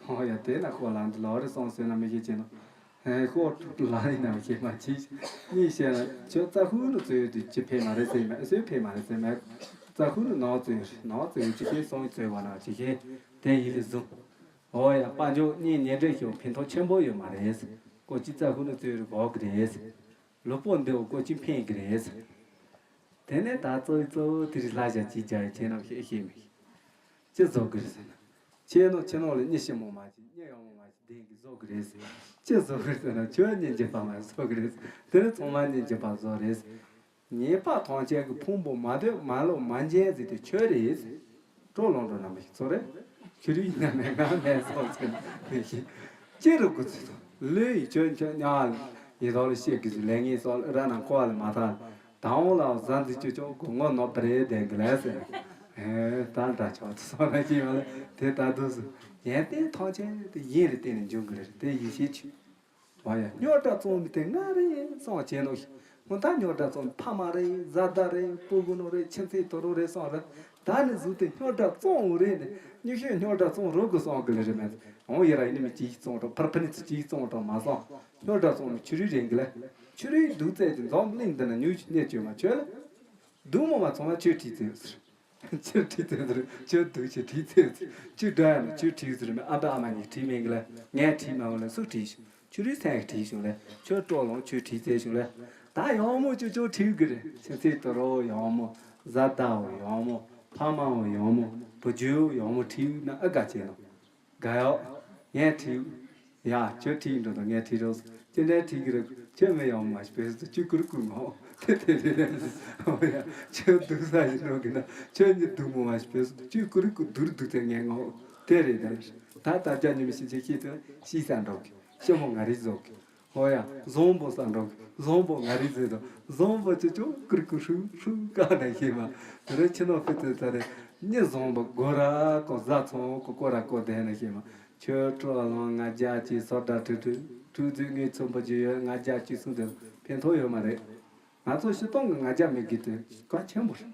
ཧོ་ཡ་དེ་ན་ཁོ་ལ་འདི་ལོ་རེ་སོང་ཟེར་ན་མི་ཤེས་ཀྱི་ནོ། ཧེ་ཁོ་ལ་ཡིན་ན་མི་ཤེས་མ་ཅིག་གཉིས་བཤད་ན་ཁྱོད་རྩ་ཧུ་ནུ་ཚོས་དུས་ཅི་ཕན་མ་རེད་ཟེར་མེད་སོས་ཕན་མ་རེད་ཟེར་མེད། རྩ་ཧུ་ནུ་ནང་ཚོས་ནང་ཚོས་ཅི་ཤེས་སོང་ཚོས་བ་ན་ཅི་ཤེས་དེ་ཡིན་ལི་བཟུང་། ཧོ་ཡ་དཔལ་འབྱོར་གཉིས་ཉེ་འབྲེལ་ཤོག་ཕན་ཐོགས་ཆེན་པོ་ཡོད་མ་རེད། ཀོ་ཅི་རྩ་ཧུ་ནུ་ཚོས་རུ་གོ་གི་རེད། ལུས་པོ་འདི་འོ་ཀོ་ཅི་ཕན་གི་རེད། དེ་ནས་ད་གཙོ་བོ་གཙོ་བོ་དེ་རིགས་ལྷ་བྱ་ཅི་བྱ་ཡི་ཁྱེད་རྣམས་ཤེས་ཤེས་མི་ཤེས། ཅི་བཟོ་གི་རེད་ཟེར་ན། ཁྱེད་ནོ་ཁྱེད་ནོ་ལ་གཉིད་ཤི་མོ་མ་ཅི་གཉིད་ཡོང་མོ་མ་ཅི་བདེན་གི་བཟོ་གི་རེད་ཟེར། ཅི་བཟོ་གི་རེད་ཟེར་ན་ཁྱོད་གཉིད་འཇིབ་པ་མ་བཟོ་གི་རེད་ཟེར། དེ་ནི་ཚང་མ་གཉིད་འཇིབ་པ་བཟོ་རེད་ཟེར། ཉེས་པ་ཐམས་ཅད་ཀྱི་ཕུང་པོ་མ་འདོད་མ་ལོག་མ་འཇལ་ཟེར་དེ་ཁྱོད་རེད་ཟེར། གྲོགས་ལོང་འགྲོ་ན་མི་ཤེས་ཚོ་རེད། ཁྱོད་རིག་ན་མེད་ང་མེད་སོང་ཚེ་མི་ཤེས། ཅི་རུ་དགོས་ཚུལ་དང་ལོས་ཡི་ཁྱོད་ཁྱོད་ཉག་ལ་ཡི་དྭགས་ལ་བཤད་དགོས་ཚུལ་ལས་ངན་སོགས་ར་ན་འཁོར་བ་ལ་མ་ཐག་ད་འོང་ལ་གཟའ་འཛིན་ཅོ་ཅོ་དགོས་ངོ་ནོ་པ་རེད་དེ་གི་ལས་ཟེར། ཨེ་ད་འདྲ་ཆོག་ཚུལ་སོང་ན་ཅི་ཡོང་ལ་དེ་ལྟ་དུས་སུ་ཡོན་ཏན་ཐམས་ཅད་དེ་ཡིན་རེ་བརྟེན་ནས་འབྱུང་གི་རེད་དེ་ཡིད་ཤེས་ཆུ། འོ་ཡ་རྙོག་དྲ་བཙོང་མི་དེ་ང་རེད་སོང་བྱས་ནོ། ཧོན་ད་རྙོག་དྲ་བཙོང་ཕ་མ་རེད། བཟའ་ཟླ་རེད། སྤུ་གུ་ནོ་རེད། ཁྱིམ་མཚེས་དོ་རོ་རེད་སོང་རེད། ད་ནི་གཟུགས་དེ་རྙོག་དྲ་བཙོང་འོ་རེད་ནས་ཉི་ཤུ་རྙོག་དྲ་བཙོང་རོགས་དགོས་སོང་གི་ལེ་རེད་མེད། འོང་ཡེ་ར་ཡིན་ནི་མི་གཅིག་བཙོང་རོགས་ཕར་ཕུ་ནི་ཚུ་གཅིག་བཙོང་རོགས་མ་སོང་། རྙོག་དྲ་བཙོང་མི་ཆུ་རུས་རེད་གི་ལེ། ཆུ་རུས་སྡུག་ཚད་ཀྱི་འཛོམས་གླིང་འདི་ན་ཉུ་ཆུ་གནས་བཅོས་མ་ཆོད་ལེ། སྡུག་མོ་མ་ཚོང་བ་ཆོས་ཁྲིད་ཚེ་ཟེར། ཁྱོད་ཁྲིད་ཚེ་ཟེར། ཁྱོད་སྡུག་ཆེ་ཁྲིད་ཚེ་ཟེར། ཁྱོད་འགྲོ་ཡ་ན་ཁྱོད་ཁྲིད་ཟེར་མེད། ཨ་ཕ་ཨ་མ་གཉིས་ཁྲིད་མེད་གི་ལ། ངས་ཁྲིད་མ་འོང་ལ་སུ་ཁྲིད་བྱུང་། ཁྱོད་རིགས་སེང་གེ་ཁྲིད་བྱུང་ལ། ཁྱོད་སྤྲོ་ལོང་ཁྱོད་ཁྲིད་ཚེ་བྱུང་ལ། ད་ཡང་མོ་ཅོ་ཅོ་ཁྲིད་གི་རེད། ཁྱོད་ཚེ་དོ་རོ་ཡང་མོ། བཟའ་ཟླ་བོ་ཡང་མོ། ཕ་མ་བོ་ཡང་མོ། བུ་རྒྱུད་ཡང་མོ་ཁྲིད་ན་ཨ་དགའ་ཆེ་ནོ། དགའ་ཡོ། ངས་ཁྲིད། ཡ། ཁྱོད་ཁྲིད་འགྲོ་དང་ངས་ཁྲིད་རོགས། ཁྱོད་ནས་ཁྲིད་གི་རེད། ཁྱོད་མི་ཡོང་མ་ཤི་བས་སུ་ཁྱོད་ཀུར་ཀུར་མ་འོ། དེ་དེ་རེད། ཨོ་ཡ། ཁྱོད་སྡུག་ས་ཡིན་འགྲོ་གི་ན་ཁྱོད་ཉིད་སྡུག་མོ་མ་ཤི་བས་སུ་ཁྱོད་ཀུར་ཀུར་སྡུག་སྡུག་ཚད་ངས་ངོ་། དེ་རེད་དེ་རེད། ད་ད་ལྕགས་ཉི་མི་ཤི་ཆེ་ཁྱེད་དུ་ཤི་ས་འགྲོ་གི། ཤི་མོ་ང་རིག་བཟོ་གི། ཨོ་ཡ། བཟང་པོ་ས་འགྲོ་གི། བཟང་པོ་ང་རིག་བཟོས་དང་བཟང་པོ་ཁྱོད་ཀྱོ་ཀུར་ཀུར་ཧྲུག་ཧྲུག་བཀག་ན་ཤེས་མ། དེ་རེད་ཁྱི་ནོ་ཕི་ཏི་ད་རེད། མྱི་བཟང་པོ་སྒོ་ར་ཀོ་བཟའ་ཚང་ཀོ་ཀོ་ར་ཀོ་བསྡད་ན་ཤེས་མ། ཁྱོད་སྤྲོ་ལོང་ང་རྒྱལ་གྱིས་སོ་འདྲ་ཁྲུ་ཁྲུ། ཁྲུ་ཚོད་ངའི་ཚོན་པོ་ཅི་ཡོད་ང་རྒྱལ་གྱིས་གསུངས་ཏེ་ཕན་ཐོགས་ཡོད་མ་རེད། ང་ཚོ་སྤྱི་བཏང་གི་ང་རྒྱལ་མེད་གི་དེ་ག་ཆེན་པོ་རེད།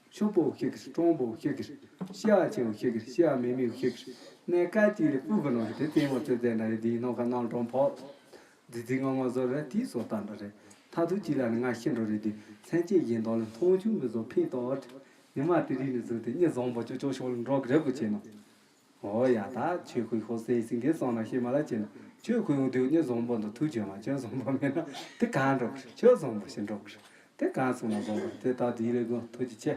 ཤོག་པོ་ཤེས་གི་སྤྲང་པོ་ཤེས་གི་ཤེས་ཡ་ཆེ་བོ་ཤེས་གི་ཤེས་ཡ་མེད་མེད་ཤེས་གི་གནས་སྐབས་གཅིག་ལ་སྤུ་གི་ནང་གི་དེ་ལྟད་མོ་ཙེ་ཙེ་འདྲ་རེད། དེའི་ནང་ག་ནང་གྲོང་ཕོག་རྫི་རྫི་ངང་ངང་བཟོ་རེད། དེའི་སོ་ལྟ་འདྲ་རེད། མཐའ་ཐུག་གཅིག་ལ་ནི་ང་ཤི་འགྲོ་རེད་དེ་མཚན་ཅན་གཞན་དག་ལ་མཐོང་ཆུང་མི་བཟོ་ཕན་ཐོགས་ཉི་མ་དེ་རིང་ནས་བཟོས་ཏེ་མྱི་བཟང་པོ་ཅོ་ཅོ་ཤོག་ལ་འགྲོ་གི་རེད་གོ་ཆེ་ནོ། ཨོ་ཡ། ད་ཆོས་ཁོའི་ཧོ་སེ་སིང་གེ་སོང་ན་ཤེས་མ་ལ་ཅན། ཆོས་ཁོའི་ཡོང་དུས་ཉི་བཟང་པོ་འདི་ཐུགས་ཆོས་མ་ཆོས་བཟང་པོ་མེད་ན་དེ་གང་འགྲོ་གི་ཆོས་བཟང་པོ་ཞིག་འགྲོ་གི་དེ་གང་སོང་ན་བཟང་པོ་དེ་ད་དེའི་རེ་དགོས་ཐུགས་རྗེ་ཆེ།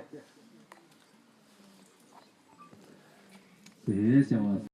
དེ་བྱ་བ།